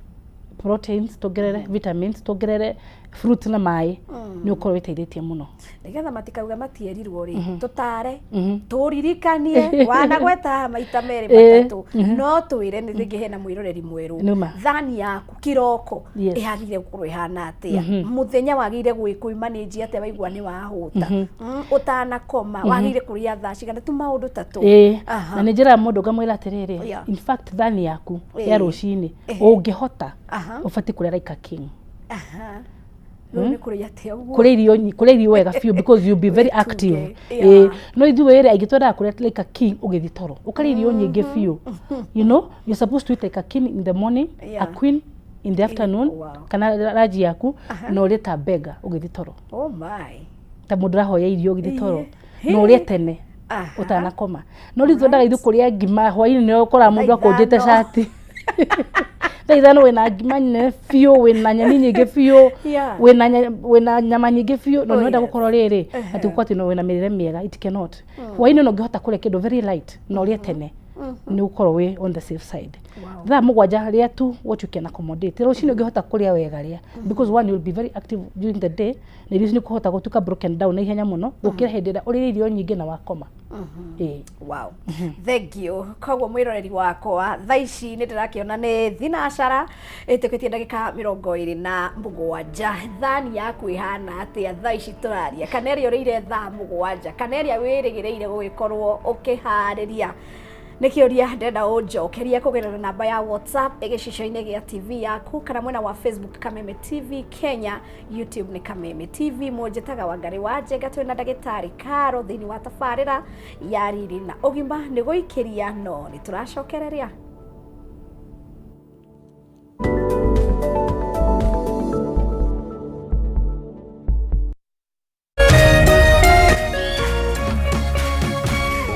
Speaker 2: proteins, tuongerere vitamins, tuongerere fruit na maĩ, nĩ ũkorwo wĩteithĩtie mũno.
Speaker 1: Nĩgetha matikauge matierirwo rĩ, tũtare, tũririkanie wanagweta maita merĩ, matatũ, no twĩre nĩ rĩngĩ hena mwĩroreri mwerũ.
Speaker 2: Nĩma.
Speaker 1: Thani yaku kiroko ĩhagĩrĩire gũkorwo ĩhana atĩa? Mũthenya wagĩrĩire gwĩkũimanĩnji atĩa waigua nĩ wahũta? Ũtanakoma wagĩrĩire kũrĩa thaa cigana? Tu maũndũ ta tũ.
Speaker 2: Na nĩ njĩraga mũndũ ngamwĩra atĩrĩrĩ, in fact thani yaku ya rũcinĩ, ũngĩhota, ũbatiĩ kũrĩa like a king.
Speaker 1: Rĩu nĩ kũrĩa atĩa ũguo?
Speaker 2: Kũrĩa irio kũrĩa irio wega biũ because you'll be very active.
Speaker 1: Yeah.
Speaker 2: Ĩĩ, no ithuĩ rĩ, aingĩ twendaga kũrĩa like a king ũgĩthiĩ toro, ũkarĩa irio nyingĩ biũ. You're supposed to eat like a king in the morning, a queen in the afternoon, kana ranji yaku, na ũrĩe ta beggar ũgĩthiĩ toro.
Speaker 1: Oh my.
Speaker 2: Ta mũndũ ũrahoya irio ũgĩthiĩ toro, na ũrĩe tene ũtanakoma. No rĩu twendaga ithuĩ kũrĩa ngima hwainĩ, nĩ ũkoraga mũndũ akũnjĩte cati thaa 5, wĩna ngima nene biũ, wĩna nyeni nyingĩ biũ, wĩna nyama nyingĩ biũ, no nĩwenda gũkorwo rĩrĩ atĩ gũkorwo atĩ no wĩna mĩrĩre mĩega. It cannot. Hwainĩ no ũngĩhota kũrĩa kĩndũ very light na ũrĩe tene, nĩ ũgũkorwo wĩ on the safe side. Thaa 7 rĩa tu what you can accommodate. Rũcinĩ ũngĩhota kũrĩa wega, rĩa, because one, you will be very active during the day, na irio ici nĩ kũhota gũtuĩka broken down na ihenya mũno gũkĩra hĩndĩ ĩrĩa ũrĩire irio nyingĩ na wakoma. Ĩĩ.
Speaker 1: Wow. Thank you. Koguo mwĩroreri wakwa, thaa ici nĩ ndĩrakĩona nĩ thinacara ĩtĩkĩtie ndagĩka 27. Thani yaku ĩhana atĩa thaa ici tũraria? Kana ĩrĩa ũrĩire thaa 7, kana ĩrĩa wĩrĩgĩrĩire gũgĩkorwo ũkĩharĩria? Nĩ kĩũria ndĩrenda ũnjokerie kũgerera namba ya WhatsApp ĩgĩcicio-inĩ gĩa TV yaku, kana mwena wa Facebook Kameme TV Kenya, YouTube nĩ Kameme TV. Mũnjĩtaga Wangarĩ wa Njenga. Twĩna ndagĩtarĩ Karo thĩinĩ wa tabarĩra ya Riri na Ũgima. Nĩ gũikĩria, no nĩ tũracokereria.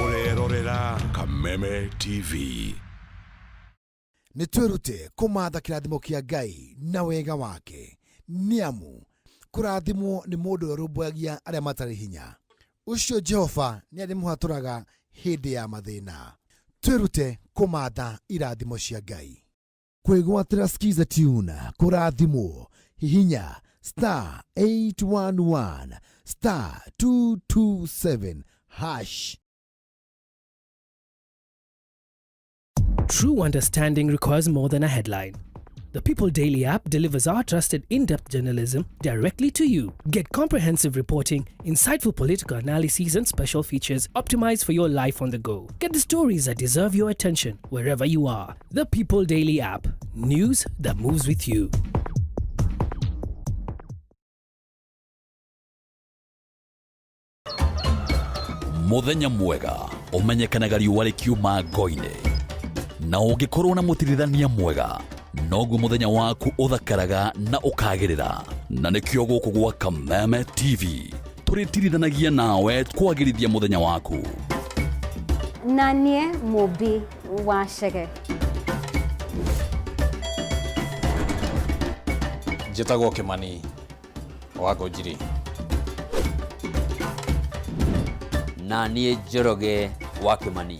Speaker 3: Ũrerorera Kameme TV.
Speaker 4: Nĩ twĩrute kũmatha kĩrathimo kĩa Ngai na wega wake, nĩ amu kũrathimwo nĩ mũndũ ũrĩa ũrũmbũyagia arĩa matarĩ hinya. Ũcio Jehova nĩ arĩmũhatũraga hĩndĩ ya mathĩna. Twĩrute kũmatha irathimo cia Ngai. Kwĩgwatĩra Skiza Tune kũrathimwo, hihinya star 811 star 227 hash.
Speaker 5: True understanding requires more than a headline. The People Daily app delivers our trusted in depth journalism directly to you. Get comprehensive reporting, insightful political analyses, and special features optimized for your life on the go. Get the stories that deserve your attention wherever you are. The People Daily app. News that moves with you.
Speaker 6: Muthenya mwega ũmenyekanaga riũa rĩkiuma ngo-inĩ, na ũngĩkorwo na mũtirithania mwega, noguo mũthenya waku ũthakaraga na ũkagĩrĩra. Na nĩkĩo gũkũ gwa Kameme TV tũrĩtirithanagia nawe kwagĩrithia mũthenya waku.
Speaker 7: Na niĩ Mũmbi wa Chege.
Speaker 8: Njĩtagwo Kĩmani wa Ngũnjiri.
Speaker 9: Na niĩ Njoroge wa Kĩmani.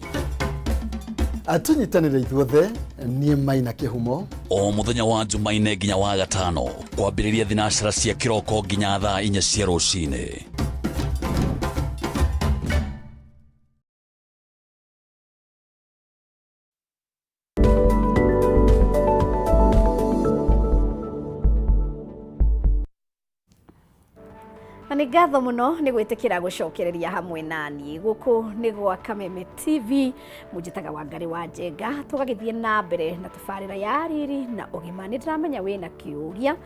Speaker 4: Tũnyitanĩre ithuothe, niĩ Maina Kĩhumo.
Speaker 6: O mũthenya wa Jumaine nginya wa gatano, kwambĩrĩria thinacara cia kĩroko nginya thaa 4 cia rũcinĩ.
Speaker 1: Na nĩ ngatho mũno nĩ gwĩtĩkĩra gũcokereria hamwe naniĩ. Gũkũ nĩ gwa Kameme TV, mũnjĩtaga Wangarĩ wa Njenga. Tũgagĩthiĩ na mbere na tabarĩra ya Riri na Ũgima. Nĩ ndĩramenya wĩna kĩũria,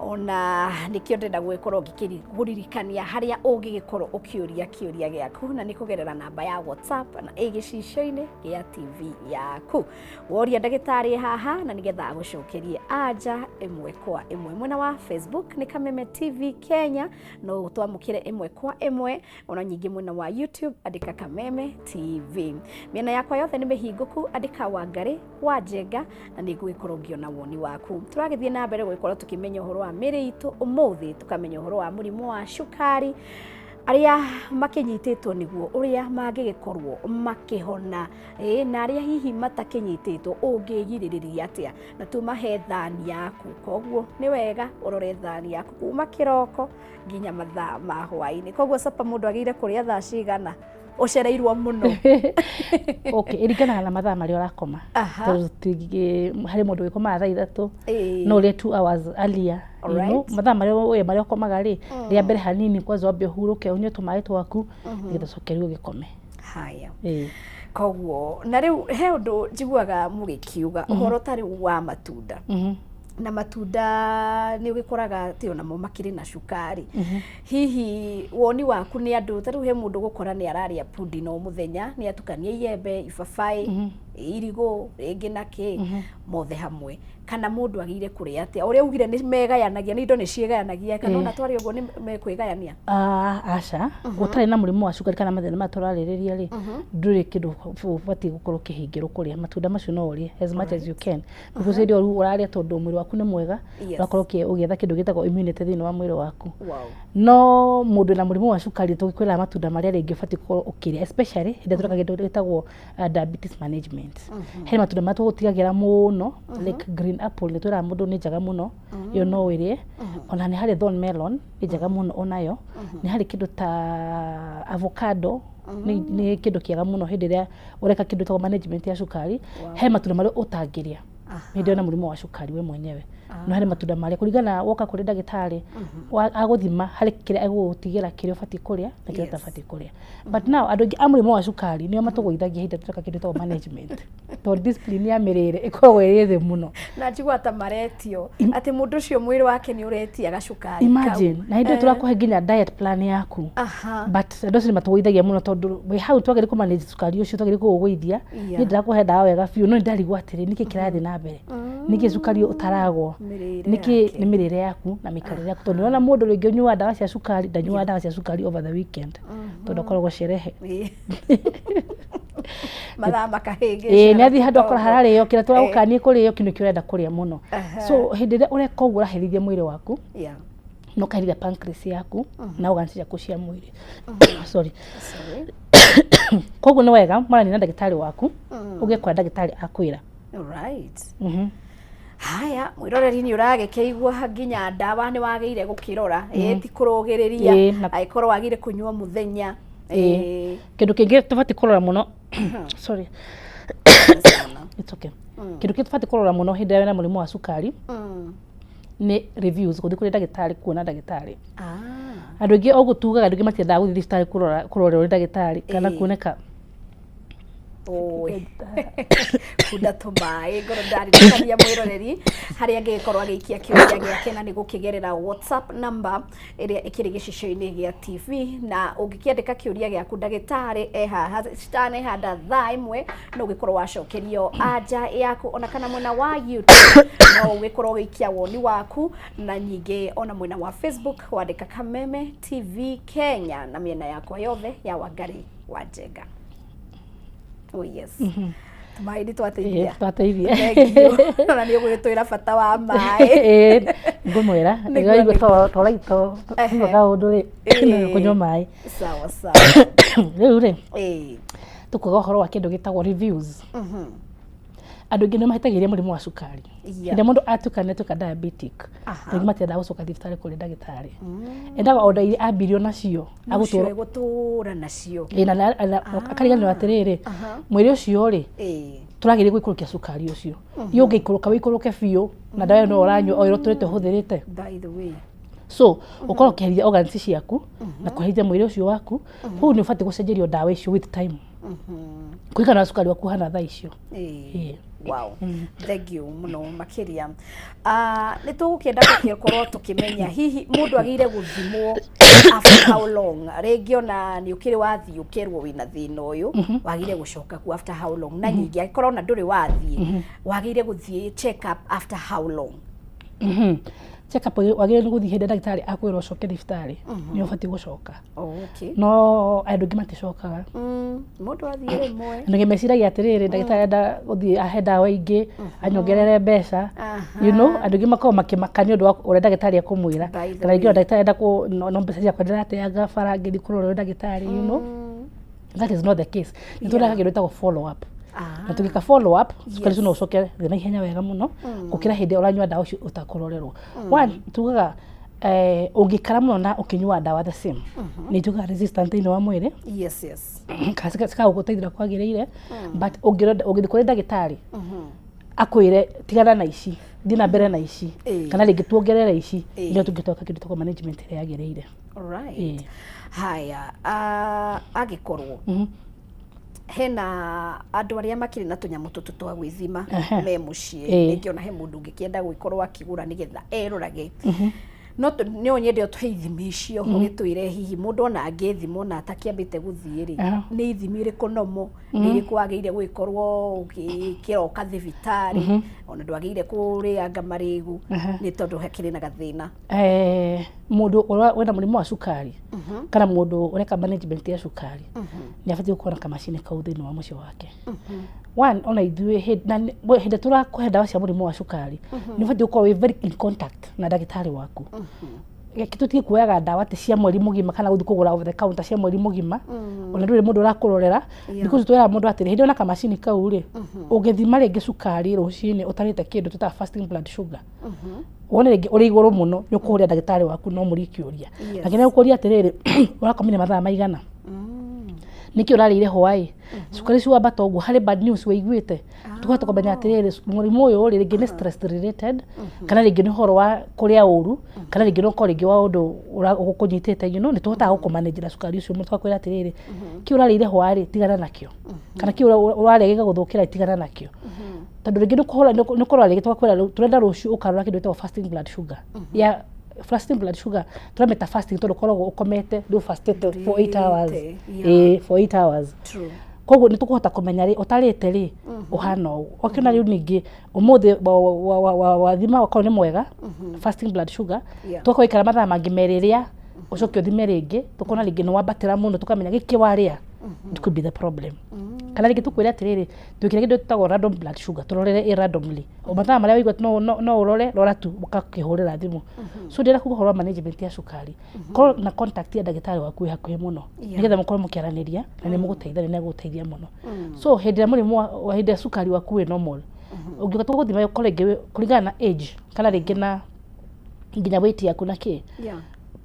Speaker 1: ona nĩkĩo ndĩrenda gũgĩkorwo ngĩkũririkania harĩa ũngĩgĩkorwo ũkĩũria kĩũria gĩaku, na nĩ kũgerera namba ya WhatsApp na ĩ gĩcicio-inĩ gĩa TV yaku. Woria ndagĩtarĩ haha, na nĩgetha agũcokerie anja ĩmwe kwa ĩmwe. Mwena wa Facebook nĩ Kameme TV Kenya, no twamũkĩre ĩmwe kwa ĩmwe. Ona nyingĩ mwena wa YouTube, andĩka Kameme TV. Mĩena yakwa yothe nĩ mĩhingũku, andĩka Wangarĩ wa Njenga na nĩ ngũgĩkorwo ngĩona woni waku. Tũragĩthiĩ na mbere gũgĩkorwo tũkĩmenya ũhoro wa mĩrĩ itũ. Ũmũthĩ tũkamenya ũhoro wa mũrimũ wa cukari, arĩa makĩnyitĩtwo nĩguo ũrĩa mangĩgĩkorwo makĩhona, ĩĩ, na arĩa hihi matakĩnyitĩtwo ũngĩgirĩrĩria atĩa, na tumahe thani yaku. Koguo nĩ wega ũrore thani yaku kuma kĩroko nginya mathaa ma hwaĩ-inĩ. Koguo capa mũndũ agĩrĩire kũrĩa thaa cigana ũcereirwo mũno?
Speaker 2: Okay, ĩringanaga na mathaa marĩa ũrakoma. Tondũ harĩ mũndũ wĩkomaga thaa 3, no ũrĩe 2 hours earlier. Mathaa marĩa we marĩa ũkomaga rĩ, rĩa mbere hanini kwanza, wambe ũhurũke, ũnyue tũmaĩ twaku, nĩgetha ũcoke rĩu ũgĩkome.
Speaker 1: Haya.
Speaker 2: Ĩĩ.
Speaker 1: Koguo na rĩu he ũndũ njiguaga mũgĩkiuga, ũhoro ta rĩu wa matunda. Na matunda nĩ ũgĩkoraga atĩ onamo makĩrĩ na cukari. Hihi woni waku nĩ andũ ta rĩu he mũndũ gũkora nĩ ararĩa pudding o mũthenya, nĩ atukania iembe, ibabaĩ, irigũ, rĩngĩ na kĩ, mothe hamwe. Kana mũndũ agĩrĩire kũrĩa atĩa? Ũrĩa ugire nĩ megayanagia, nĩ indo nĩ ciĩgayanagia, kana ona twarĩa ũguo nĩ mekwĩgayania?
Speaker 2: Ah, aca, ũtarĩ na mũrimũ wa cukari kana mathĩna maya tũrarĩrĩria rĩ, ndũrĩ kĩndũ ũbatiĩ gũkorwo ũkĩhingĩrwo kũrĩa. Matunda macio no ũrĩe as much as you can, because hĩndĩ ĩyo rĩu ũrarĩa tondũ mwĩrĩ waku nĩ mwega, ũrakorwo ũgĩetha kĩndũ gĩtagwo immunity thĩinĩ wa mwĩrĩ waku. No mũndũ wĩna mũrimũ wa cukari tũgĩkwĩraga matunda marĩa rĩngĩ ũbatiĩ gũkorwo ũkĩrĩa, especially hĩndĩ ĩrĩa tũreka kĩndũ gĩtagwo diabetes management. He matunda marĩa tũgũtigagĩra mũno, like green apple nĩ twĩraga mũndũ nĩ njega mũno, ĩyo no ũrĩe. Ona nĩ harĩ thorn melon nĩ njega mũno onayo. Nĩ harĩ kĩndũ ta avocado, nĩ kĩndũ kĩega mũno hĩndĩ ĩrĩa ũreka kĩndũ gĩtagwo management ya cukari. He matunda marĩa ũtangĩrĩa hĩndĩ ĩyo na mũrimũ wa cukari we mwenyewe, no harĩ matunda marĩa kũringana woka kũrĩ ndagĩtarĩ agũthima harĩ kĩrĩa egũgũtigĩra, kĩrĩa ũbatiĩ kũrĩa na kĩrĩa ũtabatiĩ kũrĩa. But now andũ aingĩ a mũrimũ wa cukari nĩo matũgũithagia hĩndĩ ĩrĩa tũreka kĩndũ gĩtagwo management, tondũ discipline ya mĩrĩre ĩkoragwo ĩrĩ thĩ mũno.
Speaker 1: Na njigua ta maretio atĩ mũndũ ũcio mwĩrĩ wake nĩ ũretia gacukari kau.
Speaker 2: Imagine, na hĩndĩ ĩyo tũrakũhe nginya diet plan yaku. But andũ acio nĩ matũgũithagia mũno, tondũ wĩ hau twagĩrĩire kũ manage cukari ũcio, twagĩrĩire kũũgũithia. Niĩ ndĩrakũhe ndawa wega biũ, no nĩ ndarigwo atĩrĩ, nĩkĩ kĩrathiĩ na mbere, nĩkĩ cukari ũtaragwo?
Speaker 1: Mĩrĩre
Speaker 2: Nĩkĩ?
Speaker 1: Yake.
Speaker 2: Nĩ mĩrĩre yaku na mĩikarĩre yaku, tondũ nĩwona mũndũ rĩngĩ ũnyuaga ndawa cia cukari ndanyuaga ndawa cia cukari over the weekend, tondũ akoragwo sherehe.
Speaker 1: Mathaa makahĩngĩcana.
Speaker 2: Ĩĩ, nĩ athiĩ handũ akora
Speaker 1: kidogo.
Speaker 2: hararĩo kĩrĩa tũragũkania kũrĩo, kĩu nĩkĩo ũrenda kũrĩa mũno. So hĩndĩ ĩrĩa ũreka ũguo ũraherithia mwĩrĩ waku na ũkaherithia pancreas yaku na organs ciaku cia mwĩrĩ. Sorry.
Speaker 1: Sorry.
Speaker 2: Koguo nĩ wega mwarania na ndagĩtarĩ waku, ũgĩkora ndagĩtarĩ akwĩra.
Speaker 1: Alright. Haya, mwĩroreri, nĩ ũragĩkĩigua nginya ndawa nĩ wagĩire gũkĩrora, ĩĩ, ti kũrũgĩrĩria.
Speaker 2: Ĩĩ,
Speaker 1: Angĩkorwo wagĩire kũnyua mũthenya.
Speaker 2: Ĩĩ. Kĩndũ kĩngĩ tũbatiĩ kũrora mũno, sorry, it's okay, kĩndũ kĩngĩ tũbatiĩ kũrora mũno hĩndĩ ĩrĩa wĩna mũrimũ wa cukari nĩ reviews, gũthiĩ kũrĩ ndagĩtarĩ, kuona ndagĩtarĩ. Andũ aingĩ o ũguo tugaga, andũ aingĩ matiendaga gũthiĩ thibitarĩ kũrora, kũrorerwo nĩ ndagĩtarĩ kana kuoneka.
Speaker 1: Oi. Kunda tũmaĩ ngoro. Ndaririkania mwĩroreri harĩa angĩgĩkorwo agĩikia kĩũria gĩake na nĩ gũkĩgerera WhatsApp number ĩrĩa ĩkĩrĩ gĩcicio-inĩ gĩa TV, na ũngĩkĩandĩka kĩũria gĩaku, ndagĩtarĩ e haha citanehanda thaa 1 no ũgĩkorwo wacokerio anja yaku. Ona kana mwena wa YouTube no ũgĩkorwo ũgĩikia woni waku, na nyingĩ ona mwena wa Facebook wandĩka Kameme TV Kenya na mĩena yakwa yothe ya Wangari wa Njenga. Oh yes, tũmaĩ nĩ twateithia.
Speaker 2: Ĩĩ, twateithia.
Speaker 1: Thank you. Ona nĩ ũgũgĩtwĩra bata wa maĩ.
Speaker 2: Ĩĩ, ngũmwĩra.
Speaker 1: Nĩguo,
Speaker 2: Nĩguo.
Speaker 1: Nĩguo.
Speaker 2: Toraito kaũndũ rĩ, kũnyua maĩ.
Speaker 1: Sawa sawa.
Speaker 2: Rĩu rĩ, tũkuga ũhoro wa kĩndũ gĩtagwo reviews. Andũ aingĩ nĩ mahĩtagĩria mũrimũ wa cukari. Hĩndĩ ĩrĩa mũndũ atuĩka nĩ atuĩka diabetic, andũ aingĩ matiendaga gũcoka thibitarĩ kũrĩ ndagĩtarĩ, endaga o ndawa iria ambirio nacio
Speaker 1: agũtũra
Speaker 2: agũtũra
Speaker 1: gũtũra nacio.
Speaker 2: Ĩĩ, na akariganĩrwo atĩrĩrĩ, mwĩrĩ ũcio rĩ, tũragĩrĩria gũikũrũkia cukari ũcio. Iyo ũngĩikũrũka wĩikũrũke biũ na ndawa ĩyo no ũranyua o ĩrĩa ũtũrĩte ũhũthĩrĩte.
Speaker 1: By the way,
Speaker 2: So ũkorwo ũkĩherithia organs ciaku na kũherithia mwĩrĩ ũcio waku. Koguo nĩ ũbatiĩ gũcenjerio ndawa icio with time kũringana na cukari waku hana thaa icio. Ĩĩ.
Speaker 1: Wow, thank you mũno makĩria. Ah, nĩ tũgũkĩenda gũgĩkorwo tũkĩmenya hihi mũndũ agĩire gũthimwo after how long? Rĩngĩ ona nĩ ũkĩrĩ wathiĩ ũkerwo wĩna thĩna ũyũ, wagĩire gũcoka kuo after how long? Na nyingĩ angĩkorwo ona ndũrĩ wathiĩ, wagĩire gũthiĩ check up after how long?
Speaker 2: Check up wagĩrĩirwo nĩ gũthiĩ hĩndĩ ĩrĩa ndagĩtarĩ akwĩra ũcoke thibitarĩ, nĩ ũbatiĩ gũcoka. No andũ aingĩ maticokaga.
Speaker 1: Mũndũ athiĩ rĩmwe.
Speaker 2: Andũ aingĩ meciragia atĩrĩrĩ, ndagĩtarĩ arenda gũthiĩ ahe ndawa ingĩ, anyongerere mbeca. Andũ aingĩ makoragwo makĩmaka nĩ ũndũ wa ũrĩa ndagĩtarĩ ekũmwĩra,
Speaker 1: By the
Speaker 2: kana rĩngĩ
Speaker 1: way.
Speaker 2: ona ndagĩtarĩ arenda no mbeca ciakwa ndĩrateanga bara ngĩthiĩ kũrorwo nĩ ndagĩtarĩ. That is not the case. Nĩ tũrekaga kĩndũ gĩtagwo follow up, na tũgĩka follow up cukari ũcio no ũcoke thĩ na ihenya wega mũno gũkĩra hĩndĩ ĩrĩa ũranyua ndawa icio ũtakũrorerwo. One, tugaga ũngĩikara mũno na ũkĩnyua ndawa the same, nĩ ituĩkaga resistant thĩinĩ wa mwĩrĩ kana cikagũteithia kwagĩrĩire. But ũngĩthiĩ kũrĩ ndagĩtarĩ akwĩre tigana na ici, thiĩ na mbere na ici, kana rĩngĩ tuongerere ici, nĩyo tũngĩtwaka kĩndũ tũkwa management ĩrĩa yagĩrĩire.
Speaker 1: Alright.
Speaker 2: Ĩĩ.
Speaker 1: Haya, angĩkorwo Hena andũ arĩa makĩrĩ na tũnyamũ tũtũ twa gwĩthima me mũciĩ, rĩngĩ ona he mũndũ ũngĩkĩenda gũgĩkorwo akĩgũra nĩgetha erorage. No no nyende ũtũhe ithimi icio, ũgĩtwĩre hihi mũndũ ona angĩthima ona atakĩambĩte gũthiĩ rĩ, nĩ ithimi irĩkũ nomo, nĩ irĩkũ wagĩrĩire gũgĩkorwo ũgĩkĩroka thibitarĩ, ona ndwagĩrĩire kũrĩanga marĩgu nĩ tondũ hakĩrĩ na gathĩna?
Speaker 2: Mũndũ ũrĩa wĩna mũrimũ wa cukari kana mũndũ ũreka management ya cukari nĩ abatiĩ gũkorwo na kamacini kau thĩinĩ wa mũciĩ wake. One, ona ithuĩ hĩndĩ ĩrĩa tũrakũhe ndawa cia mũrimũ wa cukari, nĩ ũbatiĩ gũkorwo wĩ very in contact na ndagĩtarĩ waku. Reke tũtige kuoyaga ndawa atĩ cia mweri mũgima kana gũthiĩ kũgũra over the counter cia mweri mũgima, ona ndũrĩ mũndũ ũrakũrorera, because twĩraga mũndũ atĩrĩ, hĩndĩ ĩyo na kamacini kau rĩ, ũngĩthima rĩngĩ cukari rũcinĩ ũtarĩte kĩndũ twĩtaga fasting blood sugar, wone rĩngĩ ũrĩ igũrũ mũno, nĩ ũkũhũrĩra ndagĩtarĩ waku no mũrie kĩũria. Nake nĩ agũkũria atĩrĩrĩ, ũrakomire mathaa maigana, nĩkĩ ũrarĩire hwaĩ, cukari ũcio wambata ũguo, harĩ bad news wĩiguĩte? Tũkahota kũmenya atĩrĩrĩ, mũrimũ ũyũ rĩ, rĩngĩ nĩ stress related, kana rĩngĩ nĩ ũhoro wa kũrĩa ũru, kana rĩngĩ no ũkorwo rĩngĩ wa ũndũ ũkũnyitĩte, nĩ tũhotaga gũkũmanage cukari ũcio mũno, tũgakwĩra atĩrĩrĩ, kĩu ũrarĩire hwaĩ tigana nakĩo, kana kĩu ũrarĩa gĩgagũthũkĩra tigana nakĩo, tondũ rĩngĩ nĩ kũhũra nĩ kũrora rĩngĩ tũgakwĩra rĩu tũrenda rũciũ ũkarora kĩndũ gĩtagwo fasting blood sugar. Ya fasting blood sugar tũramĩta fasting tondũ ũkoragwo ũkomete rĩu fastĩte for 8 hours.
Speaker 1: Ndũrĩte,
Speaker 2: Ĩĩ, for 8 hours. Koguo nĩ tũkũhota kũmenya rĩ ũtarĩte rĩ ũhana ũũ. Wakĩona rĩu ningĩ ũmũthĩ wathima wakorwo nĩ mwega fasting blood sugar, tũgakorwo ikara mathaa mangĩ merĩ rĩa ũcoke ũthime rĩngĩ, tũkona rĩngĩ nĩ wambatĩra mũno, tũkamenya gĩkĩ warĩa it could be the problem. Kana rĩngĩ tũkwĩre atĩrĩrĩ, twĩkĩre kĩndũ gĩtagwo random blood sugar, tũrorere ĩ randomly o mathaa marĩa waigua no ũrore, rora tu ũgakĩhũrĩra thimũ. So ndĩrenda kuga ũhoro wa management ya cukari, korwo na contact ya ndagĩtarĩ waku wĩ hakuhĩ mũno, nĩgetha mũkorwo mũkĩaranĩria na nĩ mũgũteithania, nĩ agũgũteithia mũno. So hĩndĩ ĩrĩa mũrimũ wa hĩndĩ ĩrĩa cukari waku wĩ normal, ũngĩũka tũgũthima ũkorwo rĩngĩ kũringana na age kana rĩngĩ na nginya weight yaku na kĩ,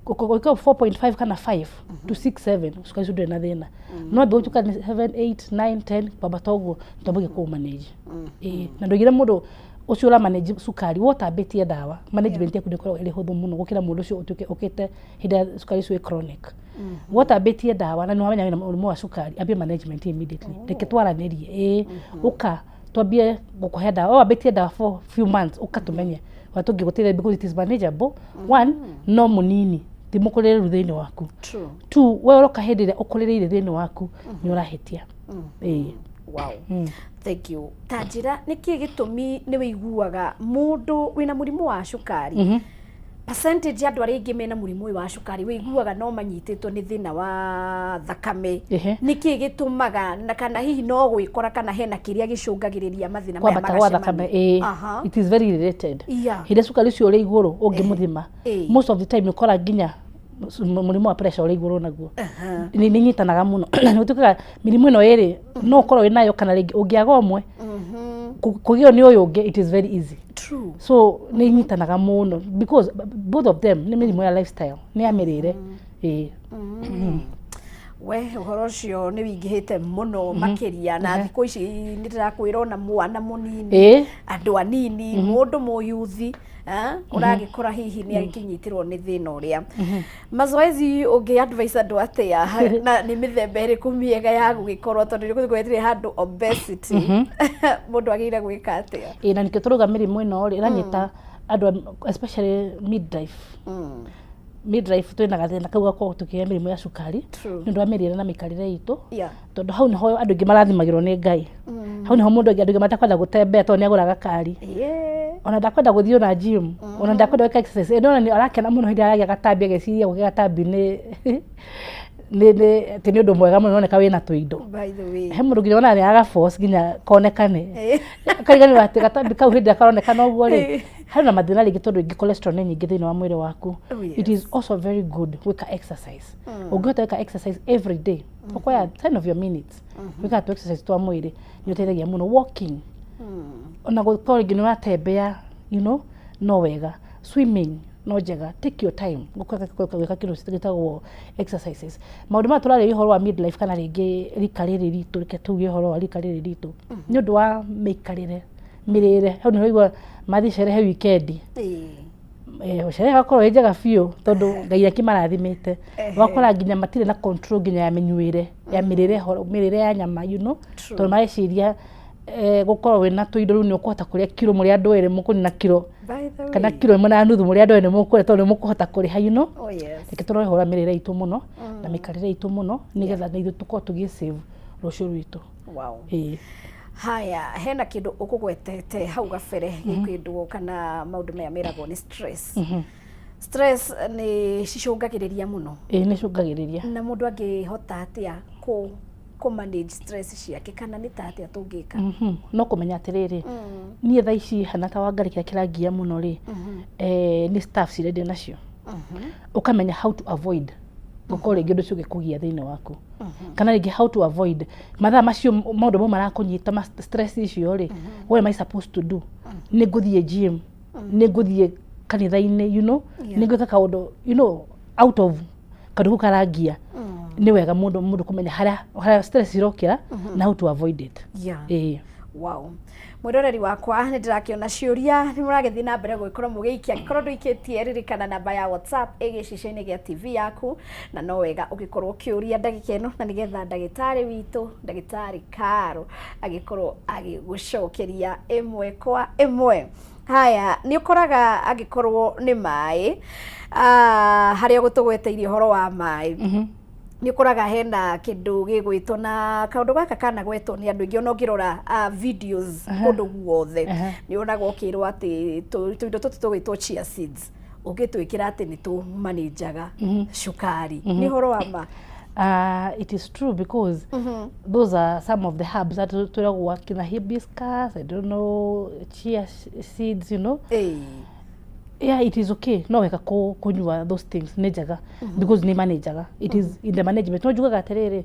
Speaker 2: ũkorwo 4.5 kana 5 to 6, 7, cukari ũcio ndũrĩ na thĩna. No ambia gũtuĩka nĩ 7, 8, 9, 10 kwambata ũguo, twambagia kũ manage. Ĩĩ, na ndũigire mũndũ ũcio ũra manage cukari wotambĩtie ndawa, management yaku nĩ ĩkoragwo ĩrĩ hũthũ mũno gũkĩra mũndũ ũcio ũtuĩke ũkĩte hĩndĩ ĩrĩa cukari ũcio wĩ chronic. Wotambĩtie ndawa na nĩ wamenya wĩna mũrimũ wa cukari, ambia management immediately. Reke twaranĩrie, ĩĩ, ũka twambie gũkũhe ndawa. Wambĩtie ndawa for few months, ũka tũmenye ũrĩa tũngĩgũteithia, because it is manageable. One, no mũnini, ti mũkũrĩrĩru thĩinĩ waku. Two, we ũroka hĩndĩ ĩrĩa ũkũrĩrĩire thĩinĩ waku, nĩ ũrahĩtia, ĩĩ.
Speaker 1: Wow. Thank you. Ta njĩra nĩkĩ gĩtũmi nĩ wĩiguaga mũndũ wĩna mũrimũ wa cukari, percentage ya andũ arĩa aingĩ mena mũrimũ ũyũ wa cukari wĩiguaga no manyitĩtwo nĩ thĩna wa thakame? Nĩkĩ gĩtũmaga, na kana hihi no gwĩkora kana hena kĩrĩa gĩcũngagĩrĩria mathĩna maya
Speaker 2: kwambata gwa thakame?
Speaker 1: Magacemania?
Speaker 2: Ĩĩ. It is very related. Hĩndĩ ĩrĩa cukari ũcio ũrĩ igũrũ ũngĩmũthima, most of the time ũkora nginya mũrimũ wa pressure ũrĩ igũrũ naguo. Nĩ inyitanaga mũno na nĩ gũtuĩkaga mĩrimũ ĩno ĩrĩ no ũkorwo wĩ nayo, kana rĩngĩ ũngĩaga ũmwe, kũgĩo nĩ ũyũ ũngĩ, it is very easy. So nĩ inyitanaga mũno because both of them nĩ mĩrimũ ya lifestyle, nĩ ya mĩrĩre, ĩĩ.
Speaker 1: We ũhoro ũcio nĩ wĩingĩhĩte mũno makĩria na thikũ ici nĩ ndĩrakwĩra ona mwana mũnini, andũ anini, mũndũ mũyuthi ũragĩkora hihi nĩ agĩkĩnyitĩrwo nĩ thĩna ũrĩa. Mazoezi ũngĩ advice andũ atĩa, na nĩ mĩthemba ĩrĩkũ mĩega ya gũgĩkorwo, tondũ nĩ gũthiĩ handũ obesity, mũndũ agĩrĩire gwĩka atĩa?
Speaker 2: Ĩĩ, na nĩkĩo tũrauga mĩrimũ ĩno rĩ ĩranyita andũ especially midlife. Midlife twĩna gathĩna kau gakorwo tũkĩgĩa mĩrimũ ya cukari nĩ ũndũ wa mĩrĩre na mĩikarĩre itũ, tondũ hau nĩho andũ aingĩ marathimagĩrwo nĩ Ngai. Hau nĩho mũndũ andũ aingĩ matakwenda gũtembea tondũ nĩ agũra gakari, ona ndakwenda gũthiĩ ona gym, ona ndakwenda gwĩka exercise. Ĩndĩ ona nĩ arakena mũno hĩndĩ ĩrĩa aragĩa gatambi, ageciria gũkĩ gatambi nĩ atĩ nĩ ũndũ mwega mũno, noneka wĩna tũindo.
Speaker 1: By the way,
Speaker 2: he mũndũ nginya ona nĩ aga force nginya konekane, akariganĩrwo atĩ gatambi kau hĩndĩ ĩrĩa karonekana ũguo rĩ, harĩ na mathĩna rĩngĩ, tondũ rĩngĩ cholesterol nĩ nyingĩ thĩinĩ wa mwĩrĩ waku. It is also very good gwĩka exercise. Ũngĩhota gwĩka exercise every day, ũkoya 10 of your minutes gwĩka tu exercise twa mwĩrĩ, nĩ ũteithagia mũno. Walking, ona gũkorwo rĩngĩ nĩ ũratembea, no wega. Swimming no njega. Take your time gwĩka kĩndũ gĩtagwo exercises. Maũndũ maya tũrarĩria ũhoro wa midlife kana rĩngĩ rika rĩrĩ ritũ, reke tuge ũhoro wa rika rĩrĩ ritũ, nĩ ũndũ wa mĩikarĩre, mĩrĩre. Hau nĩho igua mathiĩ cerehe wikendi. Sherehe ĩgakorwo ĩ njega biũ tondũ Ngai akĩmarathimĩte. Ũgakora nginya matirĩ na control nginya ya mĩnyuĩre, ya mĩrĩre, mĩrĩre ya nyama you know, tondũ mareciria gũkorwo wĩna tũindo rĩu nĩ ũkũhota kũrĩa kiro mũrĩ andũ erĩ mũkũnina kiro
Speaker 1: By the way.
Speaker 2: kana kiro ĩmwe na nuthu mũrĩ andũ erĩ nĩ mũkũrĩa tondũ nĩ mũkũhota kũrĩha you know.
Speaker 1: Oh, yes.
Speaker 2: Reke tũrore ũhoro wa mĩrĩre itũ mũno na mĩikarĩre itũ mũno nĩgetha na ithuĩ tũkorwo tũgĩ save rũciũ rwitũ.
Speaker 1: Wow.
Speaker 2: Ĩĩ.
Speaker 1: Haya, hena kĩndũ ũkũgwetete hau gabere gĩkwĩndwo kana maũndũ maya meragwo nĩ stress. Stress nĩ cicũngagĩrĩria mũno.
Speaker 2: Ĩĩ, nĩ icũngagĩrĩria.
Speaker 1: Na mũndũ angĩhota atĩa kũ manage stress ciake kana nĩ ta atĩa tũngĩka?
Speaker 2: No kũmenya atĩrĩrĩ, niĩ thaa ici hana ta Wangarĩ kĩrĩa kĩrangia mũno rĩ, nĩ staffs iria ndĩ nacio. Ũkamenya how to avoid gũkorwo rĩngĩ ũndũ ũcio ũgĩkũgia thĩinĩ waku. Kana rĩngĩ how to avoid mathaa macio maũndũ mau marakũnyita ma stress icio rĩ, what am I supposed to do? Nĩ ngũthiĩ gym, nĩ ngũthiĩ kanitha-inĩ, you know, nĩ ngwĩka kaũndũ, you know, out of kaũndũ kau karangia. Nĩ wega mũndũ kũmenya harĩa stress irokĩra na how to avoid it. Ĩĩ.
Speaker 1: Wow. Mwĩroreri wakwa, nĩ ndĩrakĩona ciũria nĩ mũragĩthiĩ na mbere gũgĩkorwo mũgĩikia. Angĩkorwo ndũikĩtie, ririkana namba ya WhatsApp ĩ gĩcicio-inĩ gĩa TV yaku, na no wega ũgĩkorwo ũkĩũria ndagĩka ĩno na nĩgetha ndagĩtarĩ witũ, ndagĩtarĩ Karo, agĩkorwo agĩgũcokeria ĩmwe kwa ĩmwe. Haya, nĩ ũkoraga angĩkorwo nĩ maĩ, harĩa ũgũtũgweteirie ũhoro wa maĩ, nĩ ũkoraga hena kĩndũ gĩgwĩtwo na kaũndũ gaka kanagwetwo nĩ andũ aingĩ, ona ũngĩrora videos kũndũ guothe nĩ wonaga ũkĩrwo atĩ tũindo tũtũ tũgwĩtwo chia seeds ũngĩtwĩkĩra atĩ nĩ tũmanĩnjaga cukari. Nĩ ũhoro wa ma?
Speaker 2: It is true because those are some of the herbs that twĩragwo kina hibiscus, I don't know, chia seeds, you know. Yeah, it is okay. No wega kũnyua those things, nĩ njega because nĩ manageaga. It is in the management. No njugaga atĩrĩrĩ,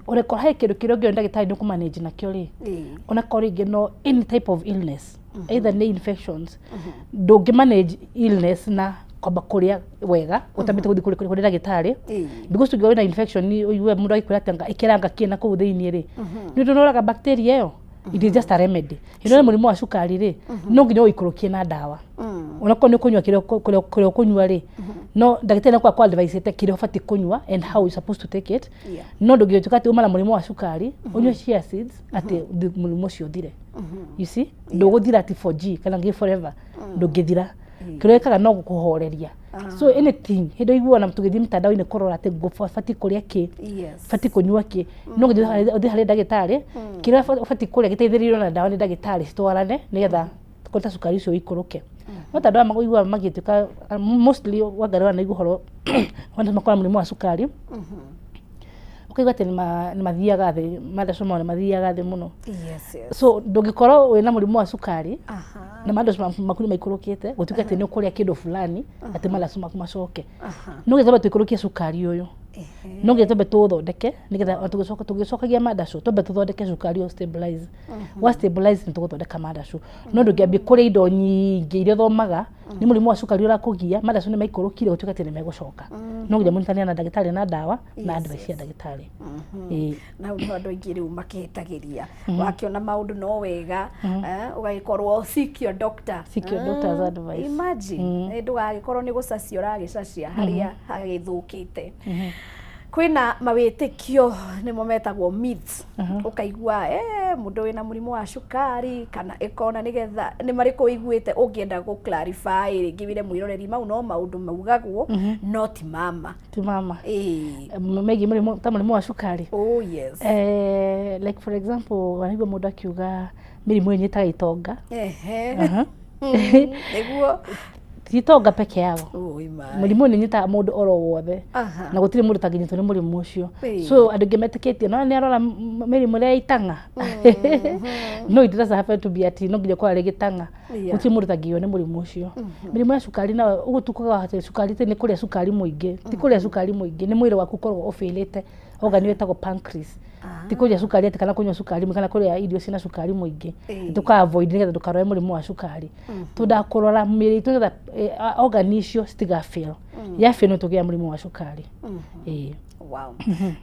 Speaker 2: ũrekora he kĩndũ kĩrĩa ũngĩona ndagĩtarĩ nĩ ũkũmanage nakĩo rĩ, onakorwo rĩngĩ no any type of illness, either nĩ infections, ndũngĩ manage illness na kwamba kũrĩa wega ũtambĩte gũthiĩ kũrĩ ndagĩtarĩ, because ũngĩkorwo wĩna infection ũigue mũndũ agĩkwĩra atĩ anga ĩkĩranga kĩ na kũu thĩiniĩ rĩ, nĩ ũndũ ũroraga bacteria ĩyo, it is just a remedy. Hĩndĩ ĩrĩa mũrimũ wa cukari rĩ, no nginya ũikũrũkie na ndawa, onakorwo nĩ ũkũnyua kĩrĩa ũkũnyua rĩ, no ndagĩtarĩ nĩ akwa advice kĩrĩa ũbatiĩ kũnyua and how you supposed to take it. No ndũngĩtuĩka atĩ uma na mũrimũ wa cukari ũnyue chia seeds atĩ mũrimũ ũcio ũthire. You see, ndũgũthira atĩ for G kana ngĩ forever, ndũngĩthira. Kĩrĩa ĩkaga no gũkũhoreria. So anything hĩndĩ ũiguaga na tũgĩthiĩ mtandao-inĩ kũrora atĩ batiĩ kũrĩa kĩ, batiĩ kũnyua kĩ, no nginya ũthiĩ harĩ ndagĩtarĩ, kĩrĩa ũbatiĩ kũrĩa gĩteithĩrĩirio na ndawa nĩ ndagĩtarĩ, citwarane nĩgetha kũrĩ ta cukari ũcio ũikũrũke. No ta andũ aya ũiguaga magĩtuĩka mostly Wangarĩ wanaigua ũhoro andũ makoragwo na mũrimũ wa cukari, ũkaigua atĩ nĩ mathiaga thĩ, mandacu mao nĩ mathiaga thĩ mũno. So ndũngĩkorwo wĩna mũrimũ wa cukari na mandacu maku nĩ maikũrũkĩte gũtuĩke atĩ nĩ ũkũrĩa kĩndũ fulani atĩ mandacu maku macoke. No nginya twambe tũikũrũkie cukari ũyũ, no nginya twambe tũũthondeke nĩgetha ona tũgĩcokagia mandacu twambe tũthondeke cukari ũyũ stabilize. Wa stabilize nĩ tũgũthondeka mandacu. No ndũngĩambia kũrĩa indo nyingĩ iria ũthomaga nĩ mũrimũ wa cukari ũrakũgia, mandacu nĩ maikũrũkire gũtuĩka atĩ nĩ megũcoka. No nginya mũnyitanĩre na ndagĩtarĩ na ndawa na advice ya ndagĩtarĩ. Ĩĩ.
Speaker 1: Na hau nĩho andũ aingĩ rĩu makĩhĩtagĩria. Wakĩona maũndũ no wega, ũgagĩkorwo seek your doctor.
Speaker 2: Seek your doctor's advice.
Speaker 1: Imagine, ndũgagĩkorwo nĩ gũcacia ũragĩcacia harĩa hagĩthũkĩte. Kwĩna mawĩtĩkio nĩmo metagwo myths. Ũkaigua mũndũ wĩna mũrimũ wa cukari kana ĩkona nĩgetha nĩ marĩkũ ũiguĩte ũngĩenda gũ clarify rĩngĩ wĩre mwĩroreri mau no maũndũ maugagwo no ti mama.
Speaker 2: Ti mama. Megiĩ mũrimũ ta mũrimũ wa cukari.
Speaker 1: Oh yes.
Speaker 2: Like for example, wanaigua mũndũ akiuga mĩrimũ ĩnyitaga itonga.
Speaker 1: Nĩguo.
Speaker 2: Ti itonga peke yao.
Speaker 1: Oi my.
Speaker 2: Mũrimũ nĩ ũnyitaga mũndũ oro wothe. Na gũtirĩ mũndũ ũtangĩnyitwo nĩ mũrimũ ũcio. So andũ aingĩ metĩkĩtie no nĩ arora mĩrimũ ĩrĩa ya itang'a. No it doesn't happen to be atĩ no nginya ũkorwo arĩ gĩtang'a. Gũtirĩ mũndũ ũtangĩgĩo nĩ mũrimũ ũcio. Mĩrimũ ya cukari nayo ũguo tugaga atĩ cukari ti nĩ kũrĩa cukari mũingĩ. Ti kũrĩa cukari mũingĩ, nĩ mwĩrĩ waku ũkoragwo ũbĩrĩte organ ĩtagwo pancreas. Ti kũrĩa cukari atĩ kana kũnyua cukari mũingĩ kana kũrĩa irio ciĩna cukari mũingĩ. Tũka avoid nĩgetha ndũkarware mũrimũ wa cukari. Twendaga kũrora mĩĩrĩ itũ nĩgetha organ icio citiga fail. Ya fail no tũgĩa mũrimũ wa cukari. Ĩĩ.
Speaker 1: Wow.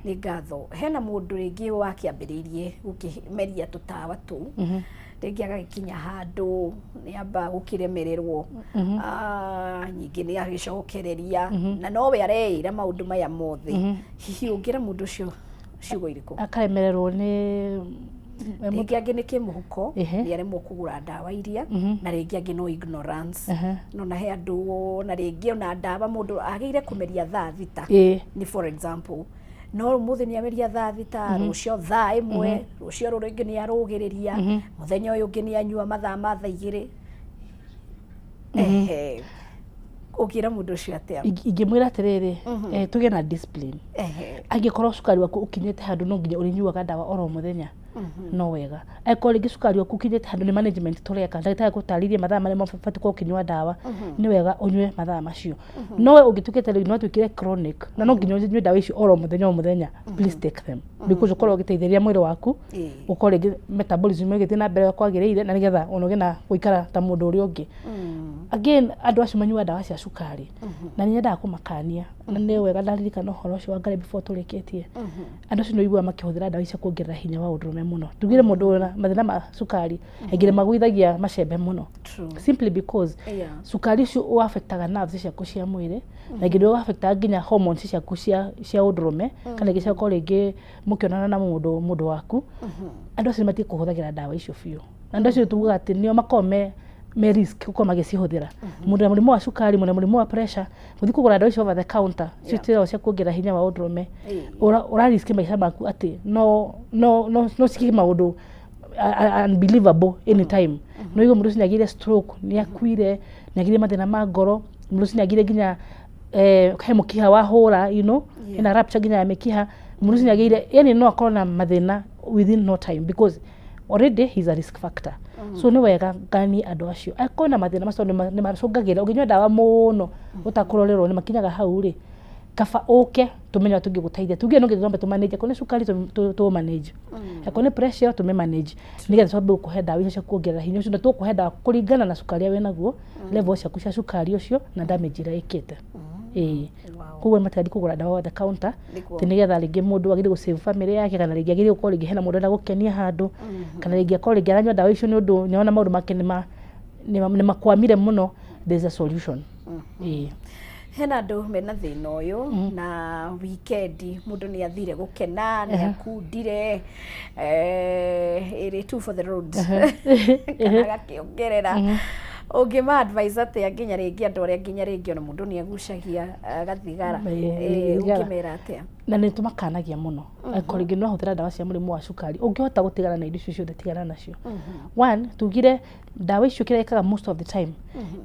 Speaker 1: Nĩ ngatho. Hena mũndũ rĩngĩ wakĩambĩrĩirie gũkĩmeria tũtawa tũu. Rĩngĩ agagĩkinya handũ nĩ amba gũkĩremererwo, ningĩ nĩ agĩcokereria na nowe areĩra maũndũ maya mothe. Hihi ũngĩra mũndũ ũcio ciugo irĩkũ?
Speaker 2: Akaremererwo nĩ
Speaker 1: Rĩngĩ angĩ nĩ kĩmũhuko, nĩ aremwo kũgũra ndawa iria, na rĩngĩ angĩ no ignorance. No na he andũ na rĩngĩ ona ndawa mũndũ agĩire kũmeria thaa 6, nĩ for example, no ũmũthĩ nĩ ameria thaa 6, rũcio thaa 1, rũcio rũrũ rĩngĩ nĩ arũgĩrĩria, mũthenya ũyũ ũngĩ nĩ anyua mathaa ma thaa 2. Ehe, ũngĩra mũndũ ũcio atĩa?
Speaker 2: Ingĩmwĩra atĩrĩrĩ, tũgĩe na discipline. Angĩkorwo cukari waku ũkinyĩte handũ no nginya ũrĩnyuaga ndawa oro mũthenya, no wega. Angĩkorwo rĩngĩ cukari waku ũkinyĩte handũ nĩ management tũreka, ndagĩtarĩ agũtarĩirie mathaa marĩa mabatiĩ gũkorwo ũkĩnyua ndawa, nĩ wega ũnyue mathaa macio. No we ũngĩtuĩkĩte rĩu nĩ watuĩkire chronic na no nginya ũnyue ndawa icio oro mũthenya o mũthenya, please take them, because ũkorwo ũgĩteithĩrĩria mwĩrĩ waku ũkorwo rĩngĩ metabolism ĩgĩthiĩ na mbere ũrĩa kwagĩrĩire, na nĩgetha ona ũgĩe na gũikara ta mũndũ ũrĩa ũngĩ. Again, andũ acio manyuaga ndawa cia cukari, na nĩ nyendaga kũmakania, na nĩ wega ndaririkana ũhoro ũcio wa Ngarĩ before tũrĩkĩtie. Andũ acio nĩ ũiguaga makĩhũthĩra ndawa ici cia kuongerera hinya wa ũndũrũme mũno. Tugire mũndũ wĩna mathĩna ma cukari aingĩ nĩ magũithagia macembe mũno, simply because cukari ũcio ũ affectaga nerves ciaku cia mwĩrĩ, na ingĩ nĩ affectaga nginya hormones ciaku cia ũndũrũme, kana ingĩ ciakorwo rĩngĩ mũkĩonana na mũndũ waku. Andũ acio nĩ matige kũhũthagĩra ndawa icio biũ, na andũ acio tugaga atĩ nĩo makoragwo me risk gũkorwo magĩcihũthĩra. Mũndũ na mũrimũ wa cukari, mũndũ na mũrimũ wa pressure, gũthiĩ kũgũra ndawa icio over the counter, icio ciĩtagwo cia kuongerera hinya wa ũndũrũme, ũra risk maica maku atĩ no ciĩke maũndũ unbelievable anytime. No igue mũndũ ũcio nĩ agĩire stroke, nĩ akuire, nĩ agĩire mathĩna ma ngoro, mũndũ ũcio nĩ agĩire nginya he mũkiha wahũra, ena rupture nginya ya mĩkiha, mũndũ ũcio nĩ agĩire, yani no akorwo na mathĩna within no time, because already he's a risk factor. So nĩ wega nganie andũ acio akorwo na mathĩna macio, nĩ macũngagĩrĩra ũngĩnyua ndawa mũno ũtakũrorerwo nĩ makinyaga hau rĩ, kaba ũke tũmenye ũrĩa tũngĩgũteithia. Tuge no nginya twambe tũmanage, akorwo nĩ cukari tũ manage, akorwo nĩ pressure tũmĩ manage, nĩgetha twambe gũkũhe ndawa icio cia kuongerera hinya ũcio, na tũgũkũhe ndawa kũringana na cukari ũrĩa wĩnaguo, level ciaku cia cukari ũcio na damage ĩrĩa ĩkĩte. Ĩĩ, koguo matigathiĩ kũgũra ndawa over the counter atĩ nĩgetha rĩngĩ mũndũ agĩrĩire gũ save family yake, kana rĩngĩ agĩrĩire gũkorwo rĩngĩ hena mũndũ arenda gũkenia handũ, kana rĩngĩ akorwo rĩngĩ aranyua ndawa icio nĩ ũndũ nĩarona maũndũ make nĩ makwamire mũno. There is a solution. Ĩĩ.
Speaker 1: Hena andũ mena thĩna ũyũ, na wikendi mũndũ nĩ athire gũkena, nĩ akundire ĩrĩ two for the road kana agakĩongerera. Ũngĩma advice atĩa nginya rĩngĩ andũ arĩa nginya rĩngĩ ona mũndũ nĩ agucagia gathigara?
Speaker 2: Thigara.
Speaker 1: Ũngĩmera atĩa?
Speaker 2: Na nĩ tũmakanagia mũno, angĩkorwo rĩngĩ nĩ wahũthĩra ndawa cia mũrimũ wa cukari, ũngĩhota gũtigana na indo icio ciothe, tigana nacio. One, tugire ndawa icio kĩrĩa ĩkaga most of the time,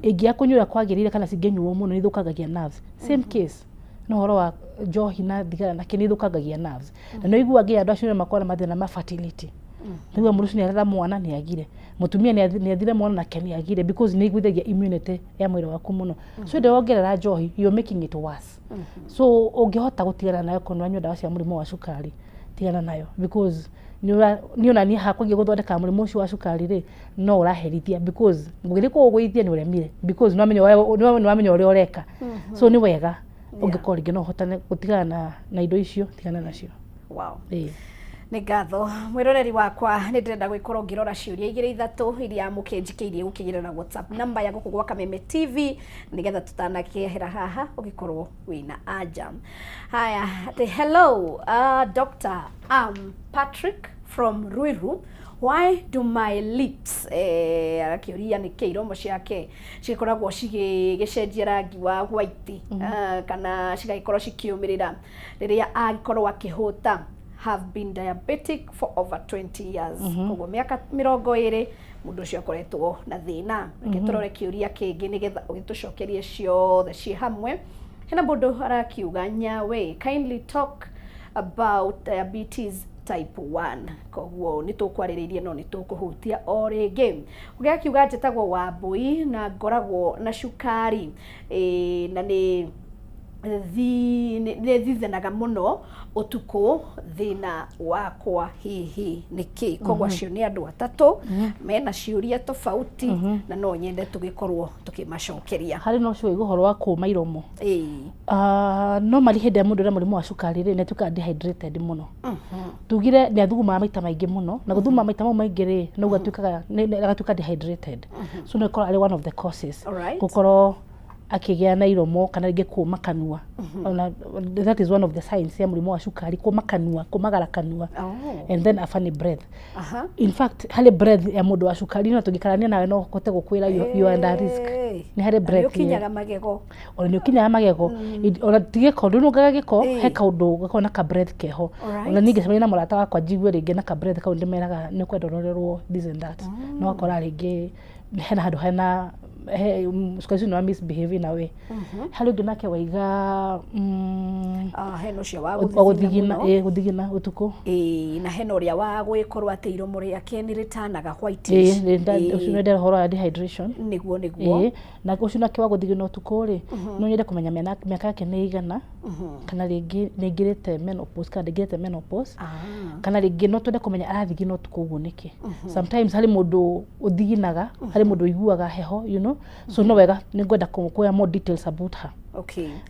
Speaker 2: ĩngĩaga kũnyua ũrĩa kwagĩrĩire kana cingĩnyuo mũno, nĩ ithũkangagia nerves. Same case no ũhoro wa njohi na thigara nake, nĩ ithũkangagia nerves, na nĩ ũiguaga nginya andũ acio nĩ makoragwo na mathĩna ma fertility. Nĩguo mũndũ ũcio nĩ aretha mwana nĩ agire, mũtumia nĩ athire mwana nake nĩ agire, because nĩ iguithagia immunity ya mwĩrĩ waku mũno. So hĩndĩ ĩrĩa wongerera njohi, you're making it worse. So ũngĩhota gũtigana nayo, korwo nĩ wanyua ndawa cia mũrimũ wa cukari, tigana nayo, because niĩ ona niĩ hakwa ngĩgũthondeka mũrimũ ũcio wa cukari rĩ, no ũraherithia, because ngũgĩthiĩ kũũgũithia nĩ ũremire, because nĩ wamenya ũrĩa ũreka. So nĩ wega ũngĩkorwo rĩngĩ no ũhotane gũtigana na indo icio, tigana nacio. Ĩĩ.
Speaker 1: Nĩ ngatho, mwĩroreri wakwa. Nĩ ndĩrenda gwĩkorwo ngĩrora ciũria igĩrĩ ithatũ iria mũkĩnjikĩirie gũkĩgerera WhatsApp namba ya gũkũ gwa Kameme TV, nĩgetha tũtanakĩehera haha ũgĩkorwo wĩna anja. Haya, atĩ hello doctor, I'm Patrick from Ruiru. Why do my lips, agakĩũria nĩkĩ iromo ciake cigĩkoragwo cigĩcenjia rangi wa white, kana cigagĩkorwo cikĩũmĩrĩra rĩrĩa angĩkorwo akĩhũta? Have been diabetic for over 20 years. Koguo mĩaka 20 mũndũ ũcio akoretwo na thĩna. Reke tũrore kĩũria kĩngĩ nĩgetha ũgĩtũcokerie ciothe ciĩ hamwe. Hena mũndũ arakiuga, "Nyawe, kindly talk about diabetes type 1." Koguo nĩ tũkwarĩrĩirie, no nĩ tũkũhutia o rĩngĩ. Ũngĩ akiuga, "Njĩtagwo Wambui na ngoragwo na cukari, na nĩ Nĩ thithanaga mũno ũtukũ, thĩna wakwa hihi nĩ kĩ? Koguo acio nĩ andũ atatũ mena ciũria tofauti na no nyende tũgĩkorwo tũkĩmacokeria.
Speaker 2: Harĩ na ũcio waigua ũhoro wa kũma iromo.
Speaker 1: Ĩĩ.
Speaker 2: Ah, no mari hĩndĩ ĩrĩa mũndũ ena mũrimũ wa cukari rĩ, nĩ atuĩkaga dehydrated mũno. Tugire nĩ athugumaga maita maingĩ mũno, na gũthuguma maita mau maingĩ rĩ, noguo atuĩkaga agatuĩka dehydrated. So no ĩkorwo arĩ one of the causes. Gũkorwo akĩgĩa na iromo kana rĩngĩ kũma kanua. Ona that is one of the signs ya mũrimũ wa cukari, kũma kanua, kũmagara kanua. And then a funny breath. In fact, harĩ breath ya mũndũ wa cukari no tũngĩkarania nawe no hote gũkwĩra you are under risk. Nĩ harĩ
Speaker 1: Na nĩ
Speaker 2: breath ĩyo.
Speaker 1: ũkinyaga magego.
Speaker 2: Ona nĩ ũkinyaga magego. Ona ti gĩko, ndũnungaga gĩko, he kaũndũ gakoragwo na ka breath keho. Ona niĩ ngĩcemania na mũrata wakwa njigue rĩngĩ na ka breath kau ndĩmeraga nĩ ũkwenda ũrorerwo this and that. No ũgakora rĩngĩ hena handũ hena cukari ũcio nĩ wa misbehave in a way. Harĩ ũngĩ nake waiga
Speaker 1: Ah, hena ũcio wa
Speaker 2: wa
Speaker 1: gũthithina
Speaker 2: gũthigina,
Speaker 1: mũno.
Speaker 2: Ĩĩ, gũthigina ũtukũ.
Speaker 1: Ĩĩ, na hena ũrĩa wa gwĩkorwo atĩ iromo rĩake nĩ rĩtanaga whitish.
Speaker 2: Ĩĩ, ũcio nĩ ũcio ũhoro wa dehydration.
Speaker 1: Nĩguo, nĩguo.
Speaker 2: Ĩĩ, na ũcio nake wa gũthigina ũtukũ rĩ, no nyende kũmenya mĩaka yake nĩ ĩigana, kana rĩngĩ nĩ aingĩrĩte menopause kana ndaingĩrĩte menopause, kana rĩngĩ no twende kũmenya arathigina ũtukũ ũguo nĩkĩ. Sometimes harĩ mũndũ ũthiginaga, harĩ mũndũ ũiguaga heho, so no wega nĩ ngwenda kuoya more details about her.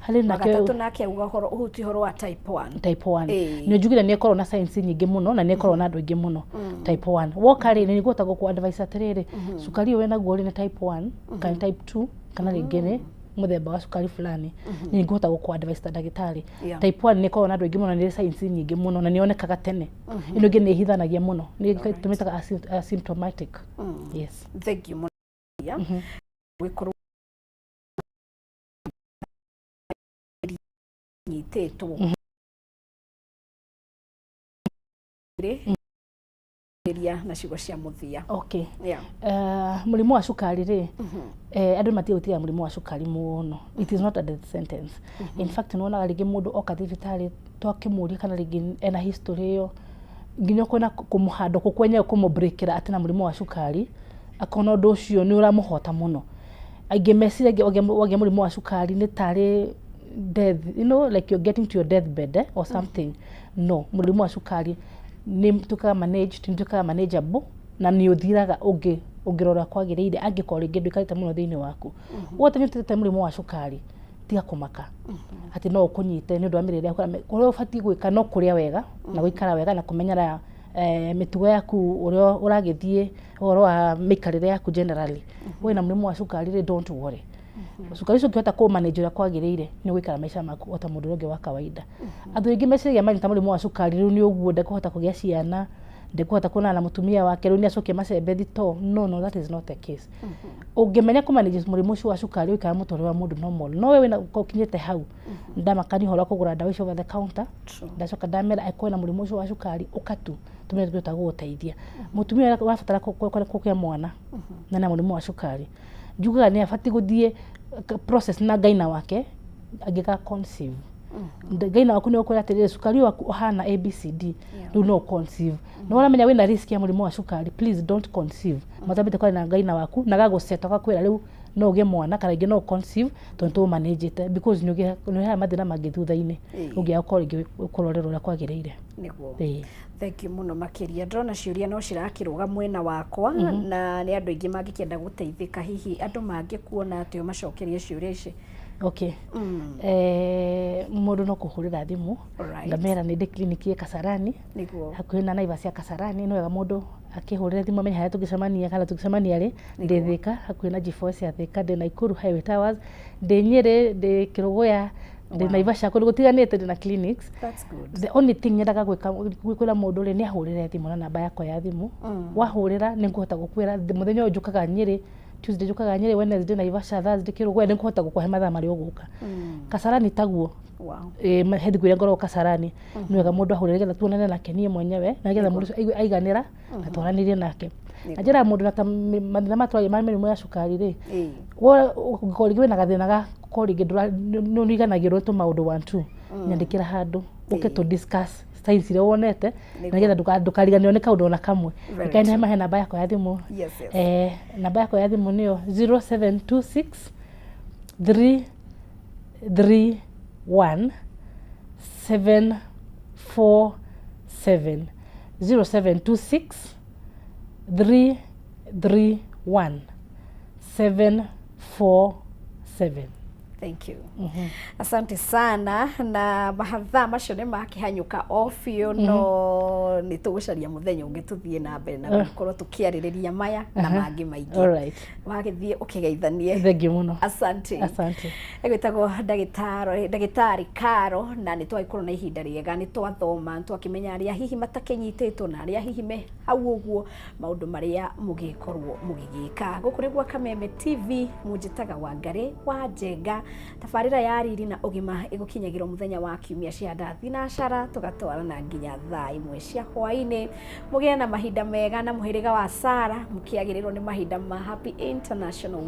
Speaker 2: Harĩ nake
Speaker 1: Wagatatũ nake auga ũhoro ũhutie ũhoro wa type 1.
Speaker 2: Type 1.
Speaker 1: Ĩĩ.
Speaker 2: Nĩ njugire nĩ ĩkoragwo na signs nyingĩ mũno na nĩ ĩkoragwo na andũ aingĩ mũno. Type 1 woka rĩ, nĩ ngũhota gũkũ advice atĩrĩrĩ, cukari ũyũ wĩnaguo rĩ, nĩ type 1 kana type 2 kana rĩngĩ nĩ mũthemba wa cukari fulani, nĩ ngũhota gũkũ advice ta ndagĩtarĩ. Type 1 nĩ ĩkoragwo na andũ aingĩ mũno na nĩ ĩrĩ signs nyingĩ mũno na nĩ yonekaga tene. Ĩno ĩngĩ nĩ ĩhithanagia mũno, nĩ tũmĩtaga asymptomatic. Yes.
Speaker 1: Thank you mũno. Gwĩkorwo nyitĩtwo rĩ na ciugo cia mũthia.
Speaker 2: Okay. Mũrimũ wa cukari rĩ, andũ matige gwĩtigĩra mũrimũ wa cukari mũno. It is not a death sentence. In fact, nĩ wonaga rĩngĩ mũndũ oka thibitarĩ twakĩmũria kana rĩngĩ ena history ĩyo, nginya ũkona kũmũhanda kũ kwenyewe kũmũbreakĩra atĩ na mũrimũ wa cukari, akona ũndũ ũcio nĩ ũramũhota mũno. Aingĩ meciragia wagĩa mũrimũ wa cukari nĩ tarĩ death, like you're getting to your death bed or something. No, mũrimũ wa cukari nĩ tuĩkaga managed, nĩ tuĩkaga manageable na nĩ ũthiraga ũngĩrora kwagĩrĩire angĩkorwo rĩngĩ ndũikarĩte mũno thĩinĩ waku. Wothe nĩ mũrimũ wa cukari, tiga kũmaka atĩ no ũkũnyite nĩ ũndũ wa mĩrĩre yaku. Ũrĩa ũbatiĩ gwĩka no kũrĩa wega na gũikara wega na kũmenyera mĩtugo yaku ũrĩa ũragĩthiĩ, ũhoro wa mĩikarĩre yaku generally. Wĩna mũrimũ wa cukari rĩ, don't worry. Cukari ũcio ũngĩhota kũ manage ũrĩa kwagĩrĩire, nĩ ũgũikara maica maku o ta mũndũ ũrĩa ũngĩ wa kawaida. Andũ aingĩ meciragia manyita mũrimũ wa cukari rĩu nĩ ũguo ndekũhota kũgĩa ciana, ndekũhota kuonana na mũtumia wake, rĩu nĩ acokie macembe thitoo. No, no, that is not the case. Ũngĩmenya kũ manage mũrimũ ũcio wa cukari, ũikara mũtũrĩre wa mũndũ normal. No we wĩna ũkinyĩte hau, ndamakania ũhoro wa kũgũra ndawa icio over the counter. Ndacoka ndamera angĩkorwo wĩna mũrimũ ũcio wa cukari, ũka tu tũmenye tũrĩa gũgũteithia. Mũtumia ũrĩa ũrabatara kũgĩa mwana na ena mũrimũ wa cukari, njugaga nĩ abatiĩ gũthiĩ process na gynae wake angĩka conceive. Gynae waku nĩ ũkwĩra atĩrĩrĩ, cukari waku ũhana ABCD, rĩu no conceive. No ũramenya wĩna risk ya mũrimũ wa cukari, please don't conceive matambĩte kwaria na gynae waku na gagũceta gakwĩra rĩu no ũgĩe mwana kana rĩngĩ no conceive tondũ tũmanĩnjĩte, because nĩ ũrehaga mathĩna mangĩ thutha-inĩ ũngĩaga gũkorwo rĩngĩ ũkũrorerwo ũrĩa kwagĩrĩire.
Speaker 1: Nĩguo.
Speaker 2: Ĩĩ.
Speaker 1: Thank you mũno makĩria. Ndĩrona ciũria no cirakĩrũga mwena wakwa na nĩ andũ aingĩ mangĩkĩenda gũteithĩka. Hihi andũ mangĩkuona atĩa ũmacokerie ciũria ici?
Speaker 2: Okay. Mũndũ no kũhũrĩra thimũ. Ngamera nĩ ndĩ clinic ĩ Kasarani, hakuhĩ na Naivas ya Kasarani. Nĩ wega mũndũ akĩhũrĩre thimũ amenye harĩa tũngĩcemania kana tũngĩcemania rĩ. Ndĩ Thika, hakuhĩ na G4S ya Thika, ndĩ Nakuru Highway Towers, ndĩ Nyĩrĩ, ndĩ Kĩrũgũya, ndĩ Naivasha, kũndũ gũtiganĩte ndĩ na clinics.
Speaker 1: That's good.
Speaker 2: The only thing nyendaga gwĩka kwĩra mũndũ rĩ, nĩ ahũrĩre thimũ na namba yakwa ya thimũ. Wahũrĩra nĩ ngũhota gũkwĩra mũthenya ũyũ njũkaga Nyĩrĩ, Tuesday njũkaga Nyĩrĩ, Wednesday Naivasha, Thursday Kĩrũgũya, nĩ ngũhota gũkũhe mathaa marĩa ũgũka. Kasarani taguo. Ĩĩ, he thikũ iria ngoragwo Kasarani. Nĩ wega mũndũ ahũrĩre nĩgetha tuonane nake niĩ mwenyewe na nĩgetha mũndũ ũcio aigue aiganĩra na twaranĩrie nake. Na njĩraga mũndũ na ta mathĩna maya tũraria ma mĩrimũ ya cukari rĩ, ũngĩkorwo rĩngĩ wĩna gathĩna ga gũkorwo rĩngĩ nĩ ũriganagĩrwo nĩ tũmaũndũ one two, nyandĩkĩra handũ ũke tũ discuss signs iria wonete nĩgetha ndũkariganĩrwo nĩ kaũndũ ona kamwe. Reke mahe namba yakwa ya thimũ.
Speaker 1: Yes.
Speaker 2: Namba yakwa ya thimũ nĩyo 0726 3 3. 1 7 4 7 0726 3 3 1 7 4 7.
Speaker 1: Thank you. Asante sana na mahathaa macio nĩ makĩhanyũka o biũ no nĩ tũgũcaria mũthenya ũngĩ tũthiĩ na mbere na gũkorwo tũkĩarĩrĩria maya na mangĩ maingĩ.
Speaker 2: All right.
Speaker 1: Wagĩthiĩ ũkĩgeithanie.
Speaker 2: Thank you mũno.
Speaker 1: Asante.
Speaker 2: Asante.
Speaker 1: Egwĩtagwo ndagĩtarĩ ndagĩtarĩ Karo na nĩ twagĩkorwo na ihinda rĩega, nĩ twathoma, nĩ twakĩmenya arĩa hihi matakĩnyitĩtwo na arĩa hihi me hau ũguo maũndũ marĩa mũgĩkorwo mũgĩgĩka. Gũkũ nĩ gwa Kameme TV, mũnjĩtaga Wangarĩ wa Njenga. Tabarĩra ya riri na ũgima ĩgũkinyagĩrwo mũthenya wa kiumia cia ndathi na cara, tũgatwarana nginya thaa 1 cia hwaĩ-inĩ. Mũgĩe na mahinda mega na mũhĩrĩga wa Sara, mũkĩagĩrĩrwo nĩ mahinda ma Happy International Week.